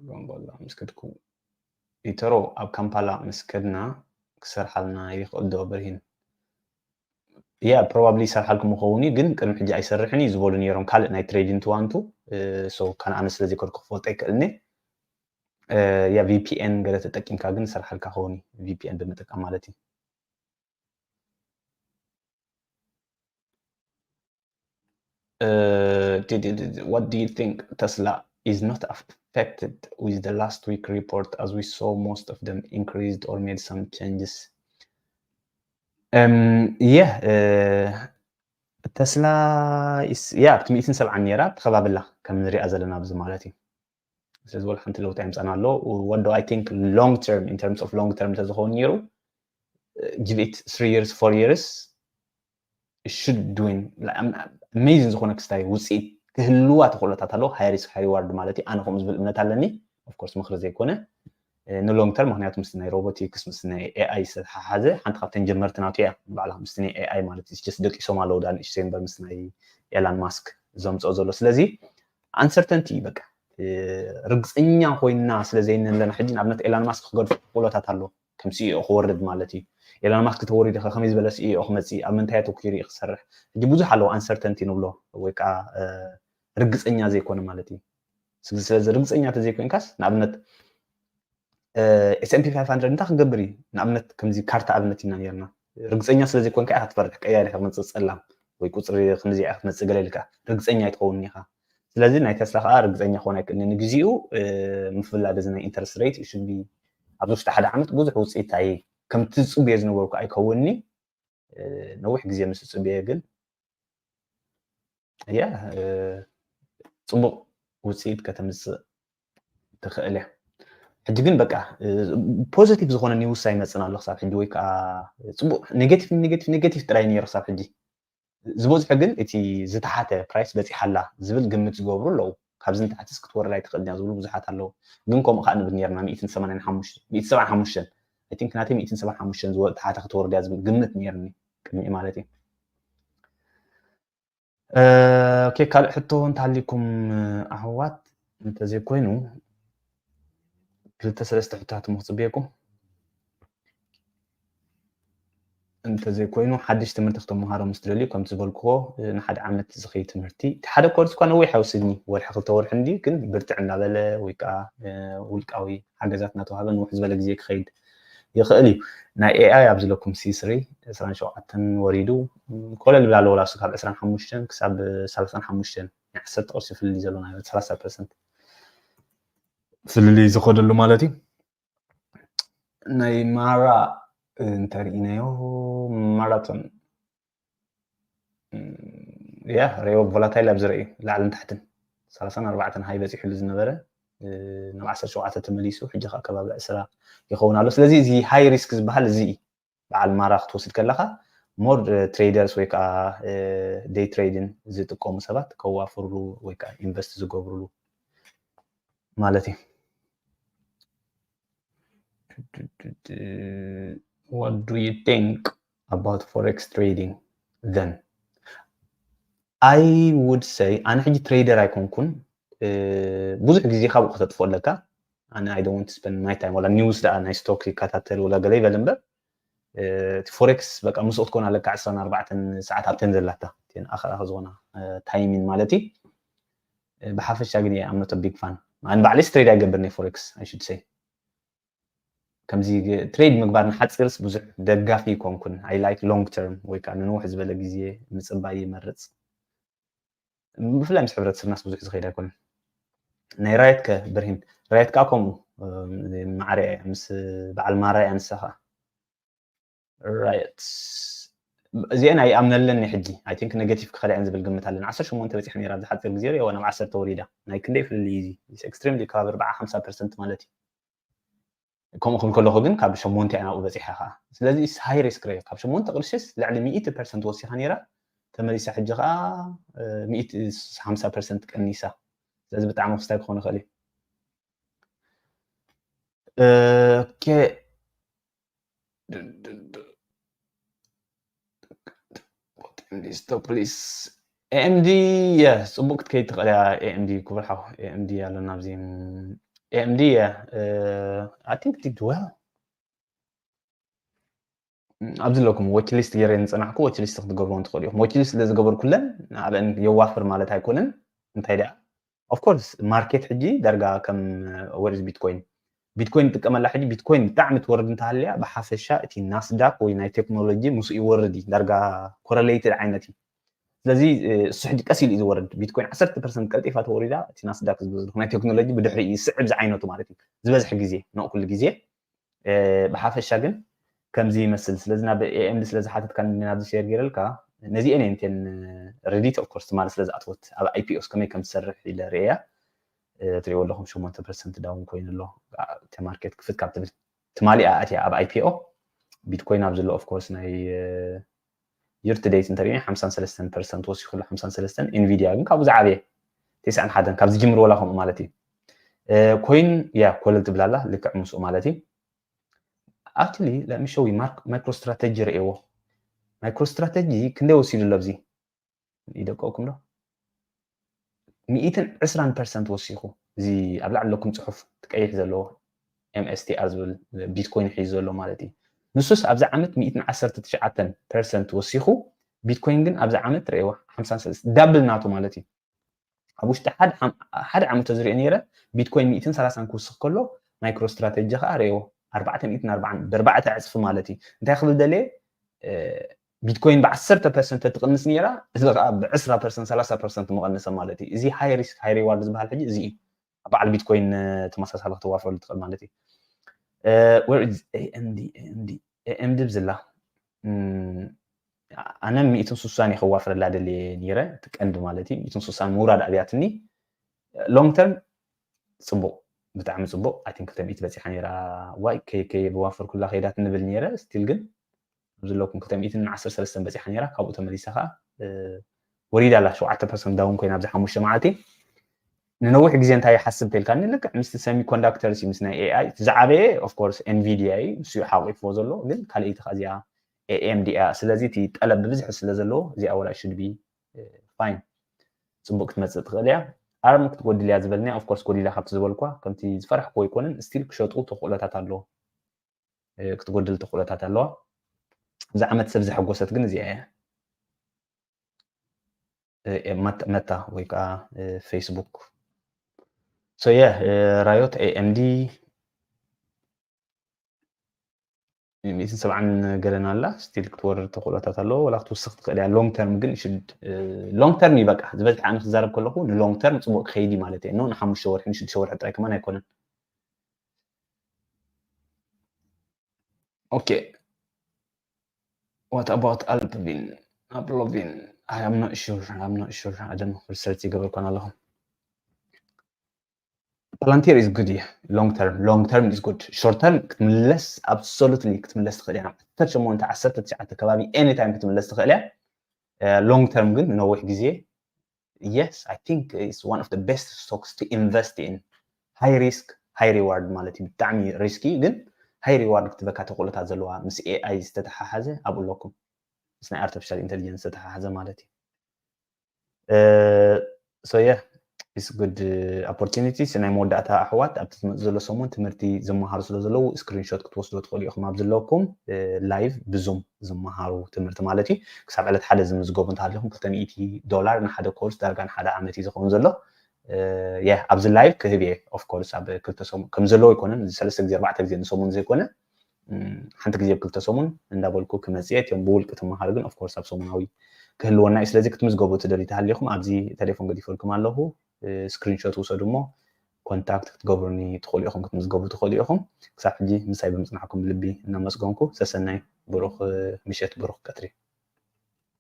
ጋምቦላ ምስ ከድኩ ኢተሮ ኣብ ካምፓላ ምስ ከድና ክሰርሓልና ይኽእል ዶ ብርሂን yeah probably ይሰርሓልኩም ይኸውን እዩ ግን ቅድሚ ሕጂ ኣይሰርሕን እዩ ዝበሉ ነይሮም ካልእ ናይ trading to one to so ካን ኣነ ስለዘይከድኩ ክፈልጦ ኣይክእልን እየ yeah VPN ገለ ተጠቂምካ ግን ይሰርሓልካ ኸውን እዩ VPN ብምጥቃም ማለት እዩ Uh, did, did, what do you think Tesla is not affected with the last week report as we saw most of them increased or made some changes? Um, yeah, uh, Tesla is yeah ኣብቲ ሚእትን ሰብዓን ነይራ ተኸባብላ ከም ንሪኣ ዘለና ኣብዚ ማለት እዩ ስለዚ ወላ ሓንቲ ለውጢ ኣይምፃና ኣሎ what do I think long term in terms of long term እንተዝኸውን ነይሩ give it three years four years should doing amazing ዝኾነ ክስታይ ውፅኢት ክህልዋ ተኽእሎታት ኣለዎ high risk high reward ማለት እዩ ኣነ ከምኡ ዝብል እምነት ኣለኒ of course ምኽሪ ዘይኮነ ን long term ምክንያቱ ምስ ናይ robotics ምስ ናይ AI ዝተተሓሓዘ ሓንቲ ካብተን ጀመርቲ ናቱ እያ ባዕላ ምስ ናይ AI ማለት just ደቂሶም ኣለዉ ዳ ንእሽተይ እምበር ምስ ናይ Elon Musk ዘምፅኦ ዘሎ ስለዚ uncertainty በቃ ርግፀኛ ኮይና ስለ ዘይንለና ሕጂ ንኣብነት ኤላን ማስክ ክገድፎ ክእለታት ኣሎ ከም ሲኢኦ ክወርድ ማለት እዩ። ኤላን ማስክ ተወሪዱ ከ ከመይ ዝበለ ሲኢኦ ክመፅእ ኣብ ምንታይ ኣተኪሩ እዩ ክሰርሕ ሕጂ ብዙሕ ኣለዎ uncertainty ንብሎ ወይ ከዓ ርግፀኛ ዘይኮነ ማለት እዩ። ስለዚ ርግፀኛ ተዘይኮይንካስ ንኣብነት S&P five hundred እንታይ ክገብር እዩ? ንኣብነት ከምዚ ካርታ ኣብነት ኢና ነርና። ርግፀኛ ስለ ዘይኮንካ ኢኻ ትፈርሕ። ቀያ ኢኻ ክትመፅእ ፀላም ወይ ቁፅሪ ከምዚ ኢኻ ክትመፅእ ገለ ኢልካ ርግፀኛ ኣይትኸውን ኢኻ። ስለዚ ናይ ተስላ ከዓ ርግፀኛ ክኾን ኣይክእልን። ንግዚኡ ምፍላድ እዚ ናይ interest rate should be ኣብዚ ውሽጢ ሓደ ዓመት ብዙሕ ውፅኢት ኣይ ከምቲ ዝፅብዮ ዝነበርኩ ኣይከውንኒ። ነዊሕ ግዜ ምስ ዝፅብየ ግን ያ ፅቡቅ ውፅኢት ከተምፅእ ትኽእል እያ። ሕጂ ግን በቃ positive ዝኾነ news ኣይመፅን ኣሎ ክሳብ ሕጂ ወይ ከዓ ፅቡቅ negative negative negative ጥራይ ነይሩ ክሳብ ሕጂ። ዝበዝሑ ግን እቲ ዝተሓተ price በፂሓ ኣላ ዝብል ግምት ዝገብሩ ኣለዉ። ካብዚ ንታሕትስ ክትወርድ ኣይትኽእልን እያ ዝብሉ ብዙሓት ኣለዉ። ግን ከምኡ ከዓ ንብል ነርና ሚእትን ሰማንያን ሓሙሽተን I think ናተይ ሚእትን ሰብዓን ሓሙሽተን ዝወ- ተሓተ ክትወርድ እያ ዝብል ግምት ነርኒ ቅድሚኡ ማለት እዩ። ኦኬ ካልእ ሕቶ እንተሃሊኩም ኣሕዋት እንተዘይኮይኑ ክልተ ሰለስተ ሕቶታት እሞ ክፅብየኩም እንተዘይኮይኑ ሓድሽ ትምህርቲ ክትመሃሮ ምስ ትደልዩ ከምቲ ዝበልክዎ ንሓደ ዓመት ዝኸይድ ትምህርቲ እቲ ሓደ ኮርስ እኳ ነዊሕ ኣይወስድኒ ወርሒ ክልተ ወርሒ እንዲ ግን ብርትዕ እናበለ ወይ ከዓ ውልቃዊ ሓገዛት እናተዋሃበ ንውሕ ዝበለ ግዜ ክኸይድ ይኽእል እዩ ናይ AI ኣብዚ ለኩም C three ዕስራን ሸውዓተን ወሪዱ ኮለል ብላ ኣለዎ ላሱ ካብ ዕስራን ሓሙሽተን ክሳብ ሰላሳን ሓሙሽተን ናይ ዓሰርተ ቅርሺ ፍልልይ ዘሎ ናይ ሰላሳ ፐርሰንት ፍልልይ ዝኸደሉ ማለት እዩ ናይ ማራ እንተርኢናዮ ማራቶን ያ ሬዮ ቮላታይል ኣብ ዝረእዩ ላዕልን ታሕትን ሰላሳን ኣርባዕተን ሃይ በፂሕሉ ዝነበረ ናብ ዓሰርተ ሸውዓተ ተመሊሱ ሕጂ ከዓ ከባቢ ዕስራ ይኸውን ኣሎ ስለዚ እዚ ሃይ ሪስክ ዝበሃል እዚ እዩ በዓል ማራ ክትወስድ ከለካ more traders ወይ ከዓ day trading ዝጥቀሙ ሰባት ከዋፍርሉ ወይ ከዓ invest ዝገብርሉ ማለት እዩ what do you think about forex trading then I would say ኣነ ሕጂ trader ኣይኮንኩን ብዙሕ ግዜ ካብኡ ከተጥፎ ኣለካ ኣነ I don't want to spend my time ወላ news ደኣ ናይ stock ይከታተል ወላ ገለ ይበል እምበር እቲ forex በቃ ምስኡ ክትኮን ኣለካ ዕስራን ኣርባዕተን ሰዓት ኣብተን ዘላታ ኣኸራኸ ዝኾና timing ማለት እዩ ብሓፈሻ ግን እየ I'm not a big fan ኣነ ባዕለይስ trade ኣይገብር ናይ forex I should say ከምዚ trade ምግባር ንሓፂርስ ብዙሕ ደጋፊ ይኮንኩን I like long term ወይ ከዓ ንንውሕ ዝበለ ግዜ ምፅባይ ይመርፅ ብፍላይ ምስ ሕብረተሰብናስ ብዙሕ ዝኸይድ ኣይኮነን ናይ ራየት ከ ብርሂን ራየት ከዓ ከምኡ ማዕረ ምስ በዓል ማራ እያ ንሳ ከዓ ራየት እዚአን ኣይኣምነለን ናይ ሕጂ I think negative ክኸዳ እየን ዝብል ግምት ኣለኒ ዓሰርተ ሸሞንተ በፂሐ ነይራ ኣብዚ ሓፂር ግዜ ሪኦ ናብ ዓሰርተ ወሪዳ ናይ ክንደይ ፍልልይ እዚ extremely ካብ ኣርባዓ ሓምሳ ፐርሰንት ማለት እዩ ከምኡ ክብል ከለኹ ግን ካብ ሸሞንተ እያ ናብኡ በፂሓ ከዓ ስለዚ high risk ሪኦ ካብ ሸሞንተ ቅርሽስ ልዕሊ ሚእቲ ፐርሰንት ወሲኻ ነይራ ተመሊሳ ሕጂ ከዓ ሚእቲ ሓምሳ ፐርሰንት ቀኒሳ ስለዚ ብጣዕሚ ክስታይ ክኾን ይኽእል እዩ ኦኬ ፖሊስ AMD የ ፅቡቅ ክትከይድ ትኽእል እያ AMD ክቡር ሓው AMD ኣለና ኣብዚ AMD የ I think did well ኣብዚ ኣለኩም watch list ገይረ ዝፀናሕኩ watch list ክትገብርዎ እንትኽእሉ ኢኹም watch list ስለ ዝገበርኩለን ንኣበን የዋፍር ማለት ኣይኮነን እንታይ ደኣ of course market ሕጂ ዳርጋ ከም what is Bitcoin Bitcoin ንጥቀመላ ሕጂ Bitcoin ብጣዕሚ ትወርድ እንተሃልያ ብሓፈሻ እቲ ናስዳክ ወይ ናይ ቴክኖሎጂ ምስኡ ይወርድ እዩ ዳርጋ correlated ዓይነት እዩ ስለዚ እሱ ሕጂ ቀስ ኢሉ እዩ ዝወርድ Bitcoin ዓሰርተ ፐርሰንት ቀልጢፋ ተወሪዳ እቲ ናስዳክ ዝበዝሕ ናይ ቴክኖሎጂ ብድሕሪ እዩ ይስዕብ ዝዓይነቱ ማለት እዩ ዝበዝሕ ግዜ no ኩሉ ግዜ ብሓፈሻ ግን ከምዚ ይመስል ስለዚ ናብ AMD ስለ ዝሓተትካኒ ናብዚ share ገይረልካ ነዚአን እየን እተን Reddit of course ትማሊ ስለ ዝኣተወት ኣብ IPO ከመይ ከም ትሰርሕ ኢለ ርእያ ትሪእዎ ኣለኹም ሸሞንተ ፐርሰንት down ኮይኑ ኣሎ እቲ market ክፍት ካብ ትብል ትማሊ እያ ኣትያ ኣብ IPO Bitcoin ኣብ ዘሎ of course ናይ year to date እንተሪእና ሓምሳን ሰለስተን ፐርሰንት ወሲኹ ኣሎ ሓምሳን ሰለስተን Nvidia ግን ካብኡ ዝዓበየ ተስዓን ሓደን ካብ ዝጅምር ወላ ከምኡ ማለት እዩ ኮይን ያ ኮለል ትብል ኣላ ልክዕ ምስኡ ማለት እዩ actually let me show you MicroStrategy ርእይዎ MicroStrategy ክንደይ ወሲዱ ኣሎ ኣብዚ ይደቀኩም ዶ ሚእትን ዕስራን ፐርሰንት ወሲኹ እዚ ኣብ ላዕሊ ለኩም ፅሑፍ ትቀይሕ ዘለዎ M S T R ዝብል ቢትኮይን ሒዙ ዘሎ ማለት እዩ። ንሱስ ኣብዚ ዓመት ሚእትን ዓሰርተ ትሽዓተን ፐርሰንት ወሲኹ፣ ቢትኮይን ግን ኣብዚ ዓመት ርእይዋ ሓምሳን ሰለስተ ዳብል ናቱ ማለት እዩ። ኣብ ውሽጢ ሓደ ዓመት ተዝሪኦ ነይረ ቢትኮይን ሚእትን ሰላሳን ክውስኽ ከሎ፣ ማይክሮ ስትራቴጂ ከዓ ርእይዎ ኣርባዕተ ሚእትን ኣርባዓን ብኣርባዕተ ዕፅፊ ማለት እዩ። እንታይ ክብል ደልየ? ቢትኮይን ብዓሰርተ ፐርሰንት ተትቕንስ ነይራ፣ እዚ ከዓ ብዕስራ ፐርሰንት ሰላሳ ፐርሰንት ምቐነሰ ማለት እዩ። እዚ ሃይ ሪስክ ሃይ ሪዋርድ ዝበሃል ሕጂ እዚ እዩ። ኣብ በዓል ቢትኮይን ተመሳሳሊ ክትዋፈረሉ ትኽእል ማለት እዩ። AMD AMD AMD ብዝላ ኣነ ሚእትን ስሳን እየ ከዋፍረላ ደልየ ነይረ፣ እቲ ቀንዲ ማለት እዩ። ሚእትን ስሳን ምውራድ ኣብያትኒ። ሎንግ ተርም ፅቡቕ፣ ብጣዕሚ ፅቡቕ። ኣይ ቲንክ ክልተ ሚእቲ በፂሓ ነይራ። ዋይ ከይ ከይ ብዋፈርኩላ ከይዳት ንብል ነይረ። ስቲል ግን ኣብዚ ዘለኩም ክልተ ሚእትን ዓሰርተ ሰለስተን በፂሓ ነይራ። ካብኡ ተመሊሳ ከዓ ወሪዳ ኣላ። ሸውዓተ ፐርሰንት ዳውን ኮይና ኣብዚ ሓሙሽተ መዓልቲ። ንነዊሕ ግዜ እንታይ ይሓስብ ተልካኒ፣ ልክዕ ምስቲ ሰሚ ኮንዳክተርስ እዩ፣ ምስ ናይ ኤኣይ እቲ ዝዓበየ ኦፍኮርስ ኤንቪዲያ እዩ፣ ንሱ እዩ ሓቂፍዎ ዘሎ። ግን ካልኣይቲ ከዓ እዚኣ ኤኤምዲ እያ። ስለዚ እቲ ጠለብ ብብዝሒ ስለ ዘለዎ እዚኣ ወላ ሽድ ቢ ፋይን፣ ፅቡቅ ክትመፅእ ትኽእል እያ። ኣርም ክትጎድል እያ ዝበልኒ፣ ኦፍኮርስ ጎዲላ ካብቲ ዝበልኳ፣ ከምቲ ዝፈራሕክዎ ኣይኮነን። ስቲል ክሸጡ ተኽእሎታት ኣለዎ፣ ክትጎድል ተኽእሎታት ኣለዋ። እዚ ዓመት ሰብ ዘሐጎሰት ግን እዚኣ እያ። መታ ወይ ከዓ ፌስቡክ። ሶ የ ራዮት ኤኤምዲ ሚእትን ሰብዓን ገለን ኣላ፣ ስቲል ክትወርድ ተኽእሎታት ኣለዎ። ወላ ክትውስኽ ትኽእል እያ። ሎንግ ተርም ግን ሽድ፣ ሎንግ ተርም እዩ በቃ። ዝበዝሐ ኣነ ክዛረብ ከለኹ ንሎንግ ተርም ፅቡቅ ክኸይድ እዩ ማለት እየ። ኖ ንሓሙሽተ ወርሒ ንሽዱሽተ ወርሒ ጥራይ ከማን ኣይኮነን። Okay. What about Alpvin? Alplovin? I am not sure. I'm not sure. I don't know. ሪሰርች ይገበርኳን ኣለኹ። Palantir is good እየ። Long term, long term is good. Short term ክትምለስ፣ absolutely ክትምለስ ትኽእል እያ። ዓሰርተ ሸሞንተ ዓሰርተ ትሽዓተ ከባቢ anytime ክትምለስ ትኽእል እያ። ሎንግ ተርም ግን ንነዊሕ ግዜ yes, I think it's one of the best stocks to invest in. High risk, high reward ማለት እዩ። ብጣዕሚ ሪስኪ ግን ሃይ ሪዋርድ ክትበካ ተኽእሎታት ዘለዋ፣ ምስ ኤኣይ ዝተተሓሓዘ ኣብኡ ኣለኩም፣ ምስ ናይ ኣርቲፊሻል ኢንቴሊጀንስ ዝተተሓሓዘ ማለት እዩ። So yeah, it's good opportunity። ናይ መወዳእታ ኣሕዋት፣ ኣብቲ ዝመፅእ ዘሎ ሰሙን ትምህርቲ ዝመሃሩ ስለ ዘለዉ ስክሪንሾት ክትወስዶ ትኽእሉ ኢኹም። ኣብ ዘለኩም ላይቭ ብዙም ዝመሃሩ ትምህርቲ ማለት እዩ። ክሳብ ዕለት ሓደ ዝምዝገቡ እንተሃሊኹም ክልተ ሚእቲ ዶላር ንሓደ ኮርስ ዳርጋ ንሓደ ዓመት እዩ ዝኸውን ዘሎ። የ ኣብዚ ላይቭ ክህብ እየ ኦፍኮርስ ኣብ ክልተ ሰሙን ከም ዘለዎ ኣይኮነን፣ እዚ ሰለስተ ግዜ ኣርባዕተ ግዜ ንሰሙን ዘይኮነ ሓንቲ ግዜ ኣብ ክልተ ሰሙን እንዳበልኩ ክመፅእ እየ። እቲኦም ብውልቂ ትመሃሩ ግን ኦፍኮርስ ኣብ ሰሙናዊ ክህልወና እዩ። ስለዚ ክትምዝገቡ ትደልዩ ተሃሊኹም ኣብዚ ቴሌፎን ገዲፈልኩም ኣለኹ፣ ስክሪንሾት ውሰዱ እሞ ኮንታክት ክትገብሩኒ ትኽእሉ ኢኹም፣ ክትምዝገቡ ትኽእሉ ኢኹም። ክሳብ ሕጂ ምሳይ ብምፅናሕኩም ብልቢ እናመስገንኩ ሰሰናይ፣ ብሩኽ ምሸት፣ ብሩኽ ቀትሪ።